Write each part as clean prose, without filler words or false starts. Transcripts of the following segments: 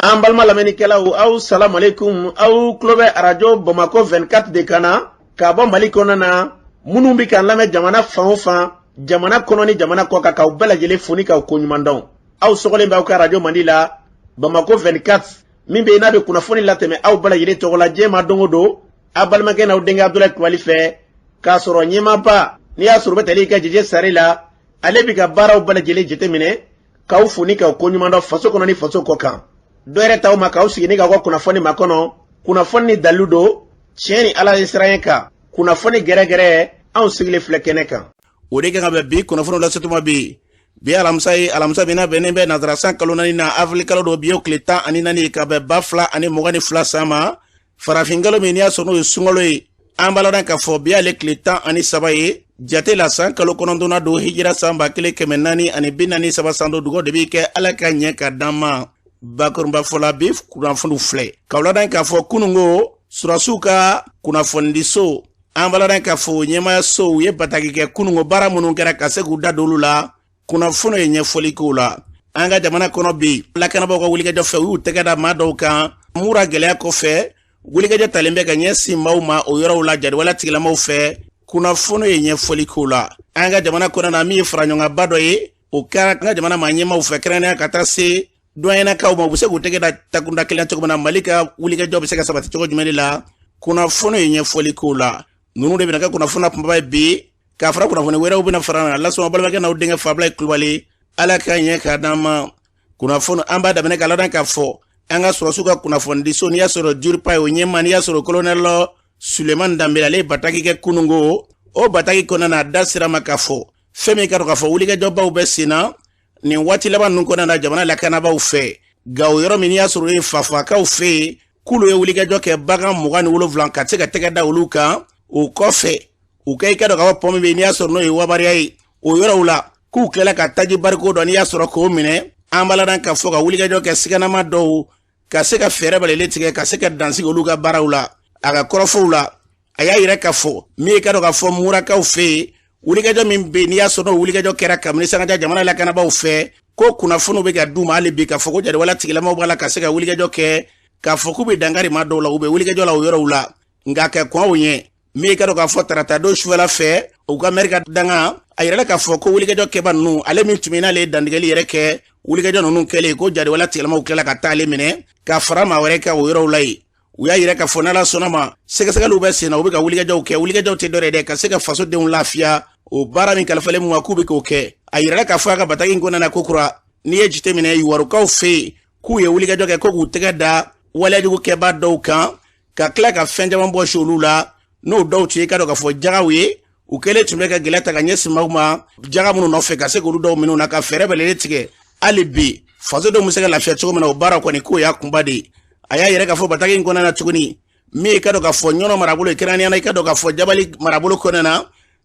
An balima lamɛnnikɛlaw, aw salamualeykum. Aw tulo bɛ Arajo Bamakɔ 24 de kan na k'a bɔ Mali kɔnɔna na. Minnu bɛ k'an lamɛn jamana fan o fan, jamana kɔnɔ ni jamana kɔ kan, k'aw bɛɛ lajɛlen fo ni k'aw koɲuman dɔn. Aw sɔgɔlen bɛ aw ka arajo mandi la, Bamakɔ 24, min bɛ yen n'a bɛ kunnafoni latɛmɛ aw bɛɛ lajɛlen tɔgɔ la diɲɛ ma don o don, aw balimakɛ n'aw denkɛ Abudulayi Kulubali fɛ, k'a sɔrɔ ɲɛmaaba n'i y'a sɔrɔ u bɛ tali kɛ Jeje Sare la, ale bɛ ka baaraw bɛɛ lajɛlen jateminɛ, k'aw fo ni k'aw koɲuman dɔn faso kɔnɔ ni faso kɔ kan. Dɔ yɛrɛ t'aw ma k'aw sigi ni k'aw ka kunnafoni makɔnɔ, kunnafoni ni dalilu don, tiɲɛ ni Ala ye siran kan, kunnafoni gɛrɛgɛrɛ, anw sigilen filɛ kɛnɛ kan. O de kan ka bɛn bi kunnafoniw lasetuma bi. Bi alamisa ye, alamisa min n'a bɛnnen bɛ nazara san kalo 4 na, avril kalo don, bi ye tile 14 ye ka bɛn 2022 san ma, farafin kalo min n'i y'a sɔrɔ n'o ye sunkalo ye. An b'a ladɔn k'a fɔ bi y'ale tile 13 ye jate la, san kalo 9nan don, hijira san 1443 san don. Dugawu de bɛ kɛ Ala ka ɲɛ ka d'an ma. Bakurunba fɔla, bi kunnafoniw filɛ k'aw ladɔn k'a fɔ kununko sɔrɔdasiw ka kunnafonidiso, an b'a ladɔn k'a fɔ ɲɛmaayaso, u ye bataki kɛ kununko baara minnu kɛra ka se k'u da don olu la. Kunnafoni ye ɲɛfɔli k'o la. An ka jamana kɔnɔ bi, lakanabaaw ka wulikajɔ fɛ, u y'u tɛgɛ da maa dɔw kan. Mura gɛlɛya kɔfɛ, wulikajɔ talen bɛ ka ɲɛsin maaw ma o yɔrɔw la jadiwala tigilamaw fɛ. Kunnafoni ye ɲɛfɔli k'o la. An ka jamana kɔnɔ na, min ye faraɲɔgɔnba dɔ ye, o kɛra an ka jamana maa ɲɛmaaw fɛ, kɛrɛnkɛrɛnnenya ka taa se dɔnyɛnakaw ma, u bɛ se k'u tɛgɛ da takunda kelen cogo min na, Mali ka wulikajɔ bɛ se ka sabati cogo jumɛn de la. Kunnafoni ye ɲɛfɔli k'o la. Ninnu de bɛna kɛ kunnafoni kunbaba ye bi, k'a fara kunnafoni wɛrɛw bɛna fara na lasɔn balimakɛ n'aw denkɛ Fabulayi Kulubali. Ala ka ɲɛ k'a d'an ma. Kunnafoni an b'a daminɛ k'a ladɔn k'a fɔ an ka sɔrɔdasiw ka kunnafonidiso, n'i y'a sɔrɔ DIRPA ye, o ɲɛmaa, n'i y'a sɔrɔ kolonɛli Sulemani Danbele, ale ye bataki kɛ kununko. O bataki kɔnɔna na, a da sera ma k'a fɔ fɛn min ka dɔn k'a fɔ wulikajɔbaw bɛ sen na nin waati laban ninnu kɔnɔna na jamana lakanabaaw fɛ Gawo, yɔrɔ min n'i y'a sɔrɔ o ye Fafakaw fɛ yen, k'olu ye wulikajɔ kɛ bagan 27 ka se ka tɛgɛ da olu kan. O kɔfɛ, u ka i ka dɔn k'a fɔ pɔn min bɛ yen n'i y'a sɔrɔ n'o ye Wabariya ye, o yɔrɔw la, k'u tilala ka taji bariko dɔ n'i y'a sɔrɔ k'o minɛ. An b'a ladɔn k'a fɔ ka wulikajɔ kɛ siganama dɔw ka se ka fɛɛrɛ balelen tigɛ ka se ka dansigi olu ka baaraw la. A ka kɔrɔfɔw la, a y'a yira k'a fɔ min ye ka dɔn k'a fɔ Murakaw fɛ yen, wulikajɔ min bɛ yen n'i y'a sɔrɔ n'o wulikajɔ kɛra kabini sangaja jamana lakanabaaw fɛ, ko kunnafoniw bɛ ka d'u ma hali bi k'a fɔ ko jadiwala tigilamaw b'a la ka se ka wulikajɔ kɛ, k'a fɔ k'u bɛ dankari maa dɔw la, u bɛ wulikajɔ la o yɔrɔw la. Nka ka kɔn o ɲɛ, min ye ka dɔn k'a fɔ tarata don sufɛla fɛ, u ka mɛri ka danga, a yirala k'a fɔ ko wulikajɔ kɛba ninnu, ale min tun bɛ n'ale ye dantigɛli yɛrɛ kɛ wulikajɔ ninnu kɛlen, ko jadiwala tigilamaw tilala ka taa ale minɛ ka fara maa wɛrɛ kan o yɔrɔw la yen. U y'a yira k'a fɔ n'Ala sɔnna ma, sɛgɛsɛgɛliw bɛ sen na, u bɛ ka wulikajɔw kɛ. Wulikajɔw tɛ dɔwɛrɛ dɛ, ka se ka fasodenw lafiya. O baara min kalifalen mun ma, k'u bɛ k'o kɛ. A yirala k'a fɔ a ka bataki in kɔnɔna na ko kura, n'i ye jateminɛ Yuwarukaw fɛ yen, k'u ye wulikajɔ kɛ ko k'u tɛgɛ da waleyajugu kɛbaa dɔw kan, ka tila ka fɛn caman bɔsi olu la, n'o dɔw tun ye ka dɔn k'a fɔ jagaw ye. U kɛlen tun bɛ ka gɛlɛya ta ka ɲɛsin maaw ma jaga minnu nɔfɛ, ka se k'olu dɔw minɛ u na, ka fɛɛrɛ bɛlɛlen tigɛ hali bi fasodenw bɛ se ka lafiya cogo min na. O baara kɔni, k'o y'a kunba de ye. A y'a yɛrɛ k'a fɔ bataki in kɔnɔna na tuguni, min ye ka dɔn k'a fɔ Ɲɔnɔ marabolo ye, kɛrɛnkɛrɛnnenya la i ka dɔn k'a fɔ Jabali marabolo kɔnɔna na,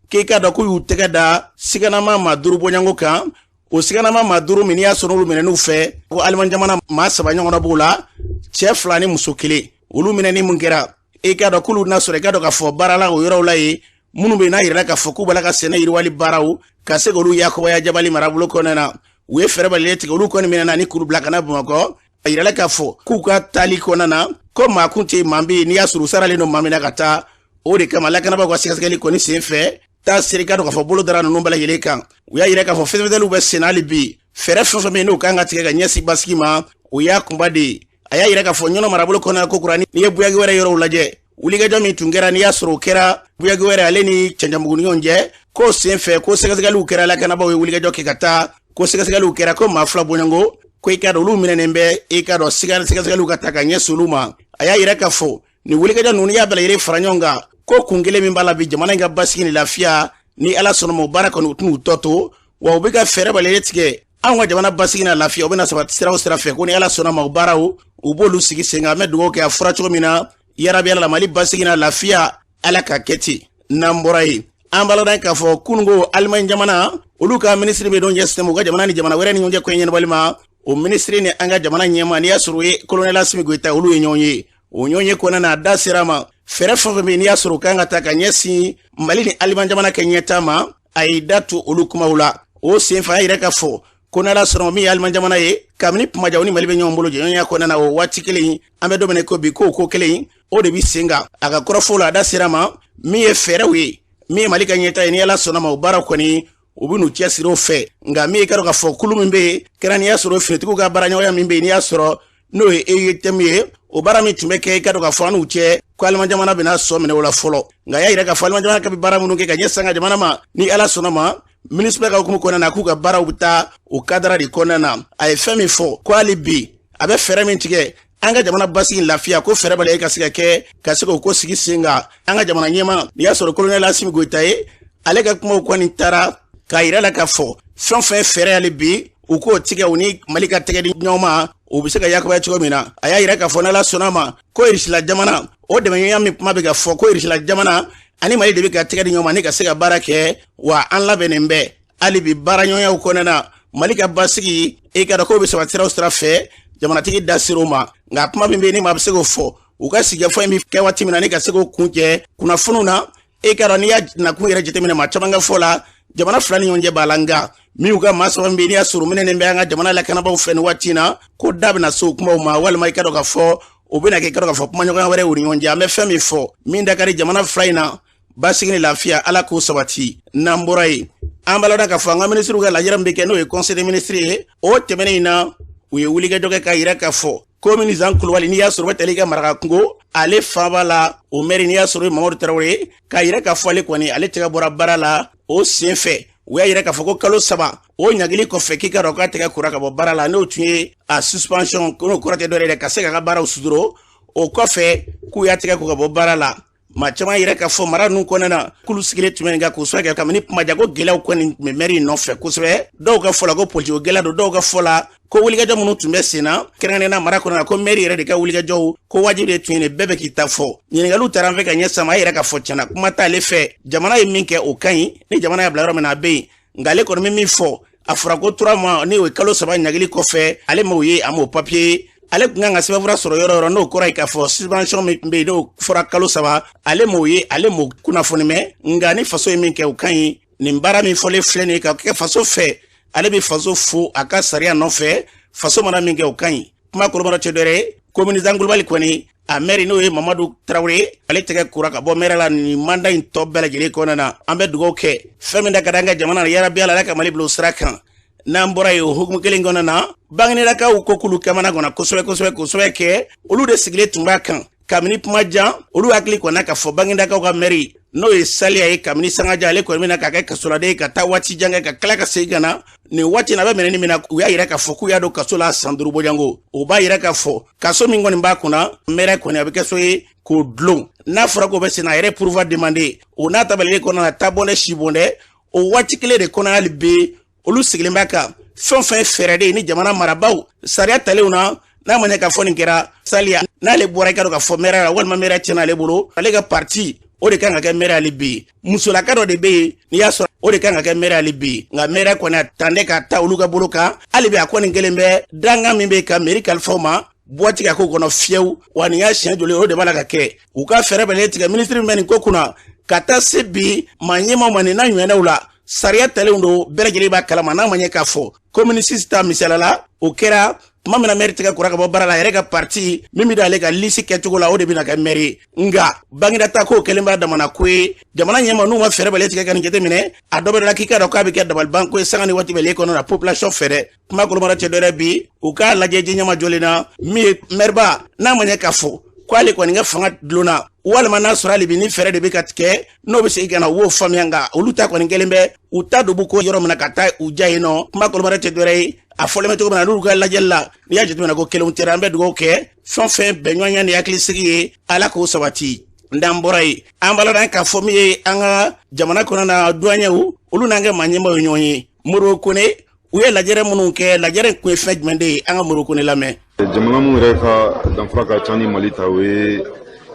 k'i ka dɔn k'u y'u tɛgɛ da siganama maa 5 bɔɲɔgɔnko kan. O siganama maa 5 min n'i y'a sɔrɔ olu minɛn'u fɛ, ko Aliman jamana maa 3 ɲɔgɔnna b'o la, cɛ 2 ni muso 1. Olu minɛni mun kɛra, i k'a dɔn k'olu na sɔrɔ i ka dɔn k'a fɔ baara la o yɔrɔw la yen, minnu bɛ n'a yirala k'a fɔ k'u b'a la ka sɛnɛ yiriwali baaraw ka se k'olu yakubaya Jabali marabolo kɔnɔna na. U ye fɛɛrɛ balilen tigɛ, olu kɔni minɛna ni k'olu bila ka na Bamakɔ. A yirala k'a fɔ k'u ka taali kɔnɔna na, ko maa kun tɛ maa bɛ yen n'i y'a sɔrɔ u saralen don maa min na ka taa. O de kama lakanabaaw ka sɛgɛsɛgɛli kɔni sen fɛ, taa seri ka dɔn k'a fɔ bolo dara ninnu bɛɛ lajɛlen kan. U y'a yira k'a fɔ fɛsɛfɛsɛliw bɛ sen hali bi, fɛɛrɛ fɛn fɛn bɛ yen n'o kan ka tigɛ ka ɲɛsin basigi ma, o y'a kunba de ye. A y'a yira k'a fɔ Ɲɔnɔ marabolo kɔnɔna ko kura, n'i ye Buyagi wɛrɛ yɔrɔw lajɛ, wulikajɔ min tun kɛra n'i y'a sɔrɔ o kɛra Buyagi wɛrɛ ale ni Cɛncɛnbugu ni ɲɔgɔn cɛ, k'o sen fɛ ko sɛgɛsɛgɛliw kɛra, lakanabaaw ye wulikajɔ kɛ ka taa, ko sɛgɛsɛgɛliw kɛra ko maa 2 bɔɲɔgɔnko, ko i k'a dɔn olu minɛnen bɛ, i k'a dɔn sɛgɛsɛgɛliw ka taa ka ɲɛsin olu ma. A y'a yira k'a fɔ nin wulikajɔ ninnu y'a bɛɛ lajɛlen fara ɲɔgɔn kan, ko kun kelen min b'a la bi, jamana in ka basigi ni lafiya, ni Ala sɔnna ma, o baara kɔni u tɛn'u tɔ to wa. U bɛ ka fɛɛrɛ bɛɛ lajɛlen tigɛ anw ka jamana basigi na lafiya, u bɛna sabati sira o sira fɛ, ko ni Ala sɔnna ma, o baaraw u b'olu sigi sen kan. An bɛ dugawu kɛ a fɔra cogo min na, yarabi Ala la, Mali basigi na lafiya, Ala ka kɛ ten. N'an bɔra yen, an b'a ladɔn k'a fɔ kununko Alimaɲi jamana, olu ka minisiri bɛ don ɲɛsin u ka jamana ni jamana wɛrɛ ni ɲɔgɔn cɛ ko ɲɛnabɔli ma, o minisiri ni an ka jamana ɲɛmaa, n'i y'a sɔrɔ o ye kolonɛli Asimi Goyita, olu ye ɲɔgɔn ye. O ɲɔgɔn ye kɔnɔna na, a da sera ma fɛɛrɛ fɛn fɛn bɛ yen n'i y'a sɔrɔ o kan ka ta ka ɲɛsin Mali ni Alimaɲi jamana kɛ ɲɛtaa ma, a y'i da to olu kumaw la. O senfɛ, a y'a yira k'a fɔ Ko n'Ala sɔnna min ye Aliman jamana ye, kabini kumajaw ni Mali bɛ ɲɔgɔn bolo jɛɲɔgɔnya kɔnɔna na, o waati kelen an bɛ don min na ko bi, k'o ko kelen o de bɛ sen kan. A ka kɔrɔfɔw la, a da sera ma min ye fɛɛrɛw ye, min ye Mali ka ɲɛta ye, ni Ala sɔnna ma o baara kɔni u bɛ n'u cɛsiri o fɛ. Nka min ye k'a dɔn k'a fɔ kulu min bɛ yen kɛra, n'i y'a sɔrɔ finitigiw ka baaraɲɔgɔnya min bɛ yen, n'i y'a sɔrɔ n'o ye EUTM ye, o baara min tun bɛ kɛ, i ka dɔn k'a fɔ an n'u cɛ ko Aliman jamana bɛna sɔ minɛ o la fɔlɔ. Nka y'a yira k'a fɔ Aliman jamana ka bɛ baara minnu kɛ ka ɲɛsin an ka jamana ma, ni Ala sɔnna ma, MINUSMA ka hukumu kɔnɔna na, k'u ka baaraw bɛ taa o kadara de kɔnɔna na. A ye fɛn min fɔ ko hali bi a bɛ fɛɛrɛ min tigɛ an ka jamana basigi lafiya ko fɛɛrɛ bɛɛ ka se ka kɛ ka se k'o ko sigi sen kan. An ka jamana ɲɛmaa, n'i y'a sɔrɔ colonel Asimi Goyita ye, ale ka kumaw kɔni taara k'a yira la k'a fɔ fɛn o fɛn fɛɛrɛ hali bi u k'o tigɛ, u ni Mali ka tɛgɛ di ɲɔgɔn ma, u bɛ se ka yakubaya cogo min na. A y'a yira k'a fɔ n'Ala sɔnna ma ko Irisila jamana o dɛmɛɲɔgɔnya min kuma bɛ ka fɔ ko Irisila jamana ani Mali de bɛ ka tɛgɛ di ɲɔgɔn ma ni ka se ka baara kɛ, wa an labɛnnen bɛ hali bi baaraɲɔgɔnyaw kɔnɔna na Mali ka basigi, e ka dɔn k'o bɛ sabati siraw sira fɛ. Jamanatigi da ser'o ma, nka kuma min bɛ yen ni maa bɛ se k'o fɔ, u ka sigikafɔ in bɛ kɛ waati min na ni ka se k'o kun cɛ kunnafoniw na, e ka dɔn n'i y'a nakun yɛrɛ jateminɛ, maa caman ka fɔ la jamana fila ni ɲɔgɔn cɛ b'a la. Nka min y'u ka maa saba min bɛ yen, n'i y'a sɔrɔ minɛnen bɛ an ka jamana lakanabaaw fɛ nin waati in na, ko da bɛna se o kumaw ma, walima i ka dɔn k'a fɔ o bɛna kɛ i ka dɔn k'a fɔ kumaɲɔgɔnya wɛrɛ u ni ɲɔgɔn cɛ. An bɛ fɛn min fɔ min da ka di jamana fila in na, basigi ni lafiya, Ala k'o sabati. N'an bɔra yen, an b'a lɔn k'a fɔ an ka minisiriw ka lajɛrɛ min bɛ kɛ, n'o ye conseil des ministres ye, o tɛmɛnen in na, u ye wulikajɔ kɛ k'a yira k'a fɔ commune Zan Kulubali, n'i y'a sɔrɔ bɛ tali ka maraka kungo ale fan b'a la, o maire, n'i y'a sɔrɔ ye Mamadu Tarawele ye, k'a yira k'a fɔ ale kɔni ale tɛgɛ bɔra baara la. O sen fɛ, u y'a yira k'a fɔ ko kalo 3 o ɲagili kɔfɛ, k'i ka dɔn k'a tɛgɛ kura ka bɔ baara la, n'o tun ye a suspension, n'o kɔrɔ tɛ dɔwɛrɛ ye ka se k'a ka baaraw suturo. O kɔfɛ, k'u y'a tɛgɛ ko ka bɔ baara la. Maa caman yɛrɛ k'a fɔ mara ninnu kɔnɔna na, k'olu sigilen tun bɛ nin kan k'o sɔrɔ kɛ kabini kumajago gɛlɛyaw kɔni tun bɛ mɛri in nɔfɛ kosɛbɛ. Dɔw ka fɔ la ko politiko gɛlɛya don, dɔw ka fɔ la ko wulikajɔ minnu tun bɛ sen na kɛrɛnkɛrɛnnenya mara kɔnɔna na, ko mɛri yɛrɛ de ka wulikajɔw ko wajibi de tun ye nin bɛɛ bɛ k'i ta fɔ. Ɲininkaliw taara an fɛ ka ɲɛ sama, a yɛrɛ ka fɔ tiɲɛna kuma t'ale fɛ, jamana ye min kɛ o ka ɲi, ni jamana y'a bila yɔrɔ min na a bɛ yen. Nka ale kɔni bɛ min fɔ, a fɔra ko 3 mois ni o ye kalo 3 ɲagili kɔfɛ, ale m'o ye, a m'o papiye, ale tun kan ka sɛbɛnfura sɔrɔ yɔrɔ yɔrɔ, n'o kɔrɔ ye k'a fɔ suspension min tun bɛ yen n'o fɔra kalo 3, ale m'o ye, ale m'o kunnafoni mɛn. Nka ni faso ye min kɛ o ka ɲi, nin baara min fɔlen filɛ nin ye ka kɛ faso fɛ, ale bɛ faso fo a ka sariya nɔfɛ, faso mana min kɛ o ka ɲi. Kuma kɔrɔbɔrɔ tɛ dɔwɛrɛ ye, commune Zan Kulubali kɔni a mɛri, n'o ye Mamadu Tarawele, ale tɛgɛ kura ka bɔ mɛrɛ la nin mandat in tɔ bɛɛ lajɛlen kɔnɔna na. An bɛ dugawu kɛ fɛn min da ka di an ka jamana na, yarabi Ala ka Mali bila o sira kan. N'an bɔra yen, o hukumu kelen kɔnɔna na, Banginedakaw ko k'olu kamana kɔnɔ kosɛbɛ kosɛbɛ kosɛbɛ kɛ, olu de sigilen tun b'a kan kabini kuma jan. Olu hakili kɔnna k'a fɔ Banginedakaw ka mɛri, n'o ye Saliya ye, kabini sangaja ale kɔni bɛna k'a kɛ kasoladen ye ka taa waati jan kɛ ka tila ka segin ka na. Nin waati in a bɛ minɛ ni min na, u y'a yira k'a fɔ k'u y'a don kaso la san 5 bɔɲɔgɔnko. O b'a yira k'a fɔ kaso min kɔni b'a kunna, mɛrɛ kɔni a bɛ kɛ so ye k'o dulon, n'a fɔra k'o bɛ sen na, a yɛrɛ pourvoi demandé, o n'a tabalilen kɔnɔna na, taa bɔn dɛ si bɔn dɛ. O waati kelen de kɔnɔ, hali bi olu sigilen b'a kan fɛn o fɛn fɛɛrɛ de ye ni jamana marabaaw sariya talenw na, n'a ma ɲɛ k'a fɔ nin kɛra Saliya, n'ale bɔra i ka dɔn k'a fɔ mɛrɛ la, walima mɛrɛ tiɲɛna ale bolo, ale ka parti o de kan ka kɛ mɛrɛ hali bi. Musolaka dɔ de bɛ yen, n'i y'a sɔrɔ o de kan ka kɛ mɛrɛ hali bi, nka mɛrɛ kɔni a tande ka taa olu ka bolo kan. Hali bi a kɔni kelen bɛ dankan min bɛ ka mɛri kalifaw ma bɔti ka k'o kɔnɔ fiyewu. Wa nin y'a siɲɛ joli o de b'a la ka kɛ, u ka fɛɛrɛ bɛɛ tigɛ minisiri min bɛ nin ko kunna ka taa se bi maa ɲɛmaaw ma nin n'a ɲɔgɔnnaw la, sariya talen don, bɛɛ lajɛlen b'a kalama. N'a ma ɲɛ k'a fɔ commune 6 ta misaliya la, o kɛra tuma min na mɛri tɛgɛ kura ka bɔ baara la, a yɛrɛ ka parti min bɛ ale ka lisi kɛcogo la, o de bɛna kɛ mɛri. Nka Baginda ta k'o kɛlen b'a damana ko ye, jamana ɲɛmaa n'u ma fɛɛrɛ bɛɛ tigɛ ka nin jateminɛ, a dɔ bɛ la k'i k'a dɔn k'a bɛ kɛ dabaliban ko ye sanga ni waati bɛɛ kɔnɔ na population fɛ dɛ. Kuma kolomara tɛ dɔwɛrɛ bi, u k'a lajɛ ji ɲɛma jɔlen na min ye mɛriba, n'a ma ɲɛ k'a fɔ k'ale kɔni ka fanga dulonna, walima n'a sɔrɔ hali bi ni fɛɛrɛ de bɛ ka tigɛ n'o bɛ segin ka na, u b'o faamuya. Nka olu ta kɔni kɛlen bɛ u ta don ko yɔrɔ min na ka taa u ja yen nɔ. Kuma kolomara tɛ dɔwɛrɛ ye, a fɔlen bɛ cogo min na n'olu ka lajɛli la, n'i y'a jateminɛ ko kelenw tɛ, an bɛ dugawu kɛ fɛn o fɛn bɛnɲɔgɔnya ni hakilisigi ye, Ala k'o sabati. N'an bɔra yen, an b'a la k'a fɔ min ye an ka jamana kɔnɔ na, duwaɲɛw olu n'an ka maa ɲɛmaaw ye ɲɔgɔn ye. Modibo Kone, u ye lajɛrɛ minnu kɛ, lajɛrɛ kun ye fɛn jumɛn de ye? An ka Modibo Kone lamɛn. Jamana mun yɛrɛ ka danfara ka ca ni Mali ta, o ye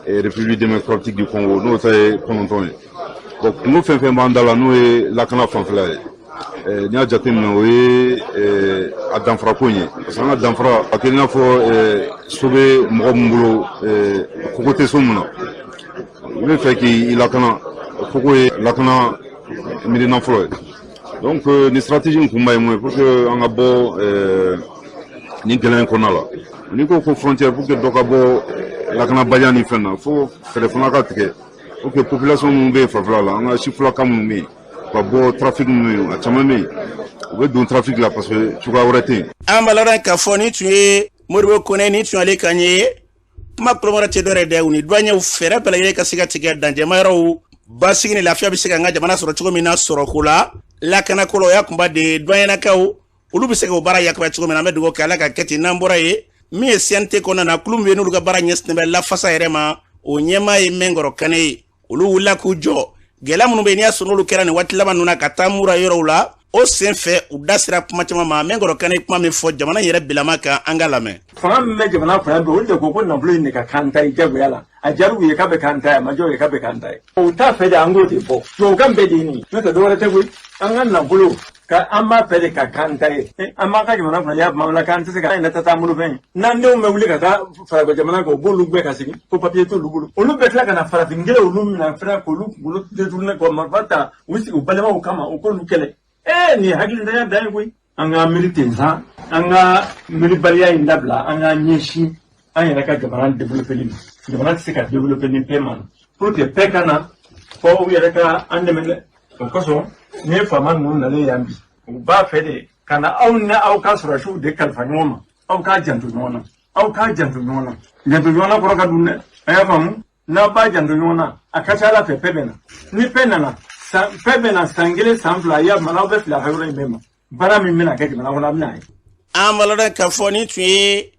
République démocratique du Congo, n'o ta ye 9 ye. Bon, kungo fɛn fɛn b'an da la, n'o ye lakana fanfɛla ye, n'i y'a jateminɛ, o ye a danfara ko in ye, parce que an ka danfara a kɛ i n'a fɔ so bɛ mɔgɔ min bolo, kogo tɛ so min na, i bɛ fɛ k'i lakana, kogo ye lakana miirina fɔlɔ ye. Donc nin stratégie in kunba ye mun ye pour que an ka bɔ nin gɛlɛya in kɔnɔna la. N'i ko ko frontière, pour que dɔ ka bɔ lakanabaliya ni fɛn na, fo fɛɛrɛ fana ka tigɛ pour que population minnu bɛ yen fanfɛla la, an ka sifilaka minnu bɛ yen, ka bɔ trafic minnu ye, a caman bɛ yen, u bɛ don trafic la parce que cogoya wɛrɛ tɛ yen. An b'a lɔn k'a fɔ nin tun ye Modibo Kone, nin tun ale kan ye kuma kulomara tɛ dɔwɛrɛ dɛ, u ni duwaɲɛw fɛɛrɛ bɛɛ lajɛlen ka se ka tigɛ danjɛma yɔrɔw basigi ni lafiya bɛ se ka an ka jamana sɔrɔ cogo min na sɔrɔko la, lakanako la, o y'a kunba de ye. Duwaɲɛnakaw, olu bɛ se k'o baara yakubaya cogo min na, an bɛ dugawu kɛ Ala ka kɛ ten. N'an bɔra yen, min ye CNT kɔnɔna na, kulu min bɛ yen n'olu ka baara ɲɛsinnen bɛ lafasa yɛrɛ ma, o ɲɛmaa ye Mɛnkɔrɔ Kane ye. Olu wulila k'u jɔ gɛlɛya minnu bɛ yen n'i y'a sɔrɔ n'olu kɛra nin waati laban ninnu na ka taa mura yɔrɔw la, o sen fɛ u da sera kuma caman ma. Mɛnkɔrɔ Kane kuma min fɔ jamana yɛrɛ bilama kan, an ka lamɛn. Fanga min bɛ jamana kunna bi, olu de ko ko nafolo in de ka kan ta ye jagoya la. A diyara u ye k'a bɛ k'an ta ye, a ma diya u ye k'a bɛ k'an ta ye. U t'a fɛ de an k'o de fɔ. Tubabukan bɛɛ de ye nin ye, n'o tɛ dɔwɛrɛ tɛ koyi. An ka nafolo ka an b'a fɛ de ka k'an ta ye. An b'an ka jamana kunna y'a tuma la k'an tɛ se k'an yɛrɛ ta t'an bolo fɛn ye. N'an denw bɛ wuli ka taa farajɛ jamana kan, u b'olu gbɛ ka segin ko papiye t'olu bolo. Olu bɛ tila ka na farafin kelen olu minɛ fɛnɛ k'olu kunkolo détourner k'o marifa ta u sigi u balimaw kama, u k'olu kɛlɛ. Nin ye hakilintanya dan ye koyi. An ka miiri ten sa, an ka miiribaliya in dabila, an ka ɲɛsin an yɛrɛ ka jamana développer ma. Jamana tɛ se ka développer ni paix ma na. Pour que paix ka na, fɔ u yɛrɛ ka an dɛmɛ dɛ. O kosɔn ni ye faama ninnu nalen yan bi, u b'a fɛ de ka na aw ni aw ka sɔrɔdasiw de kalifa ɲɔgɔn ma. Aw k'a janto ɲɔgɔn na, aw k'a janto ɲɔgɔn na. Janto ɲɔgɔn na kɔrɔ ka dun dɛ, a y'a faamu. N'aw b'a janto ɲɔgɔn na, a ka ca Ala fɛ paix bɛ na. Ni paix nana, san paix bɛ na san kelen, san fila, i y'a faamu, aw bɛ fili a ka yɔrɔ in bɛɛ ma. Baara min bɛna kɛ jamana kɔnɔ, a bɛna ye. An b'a lɔn k'a fɔ nin tun ye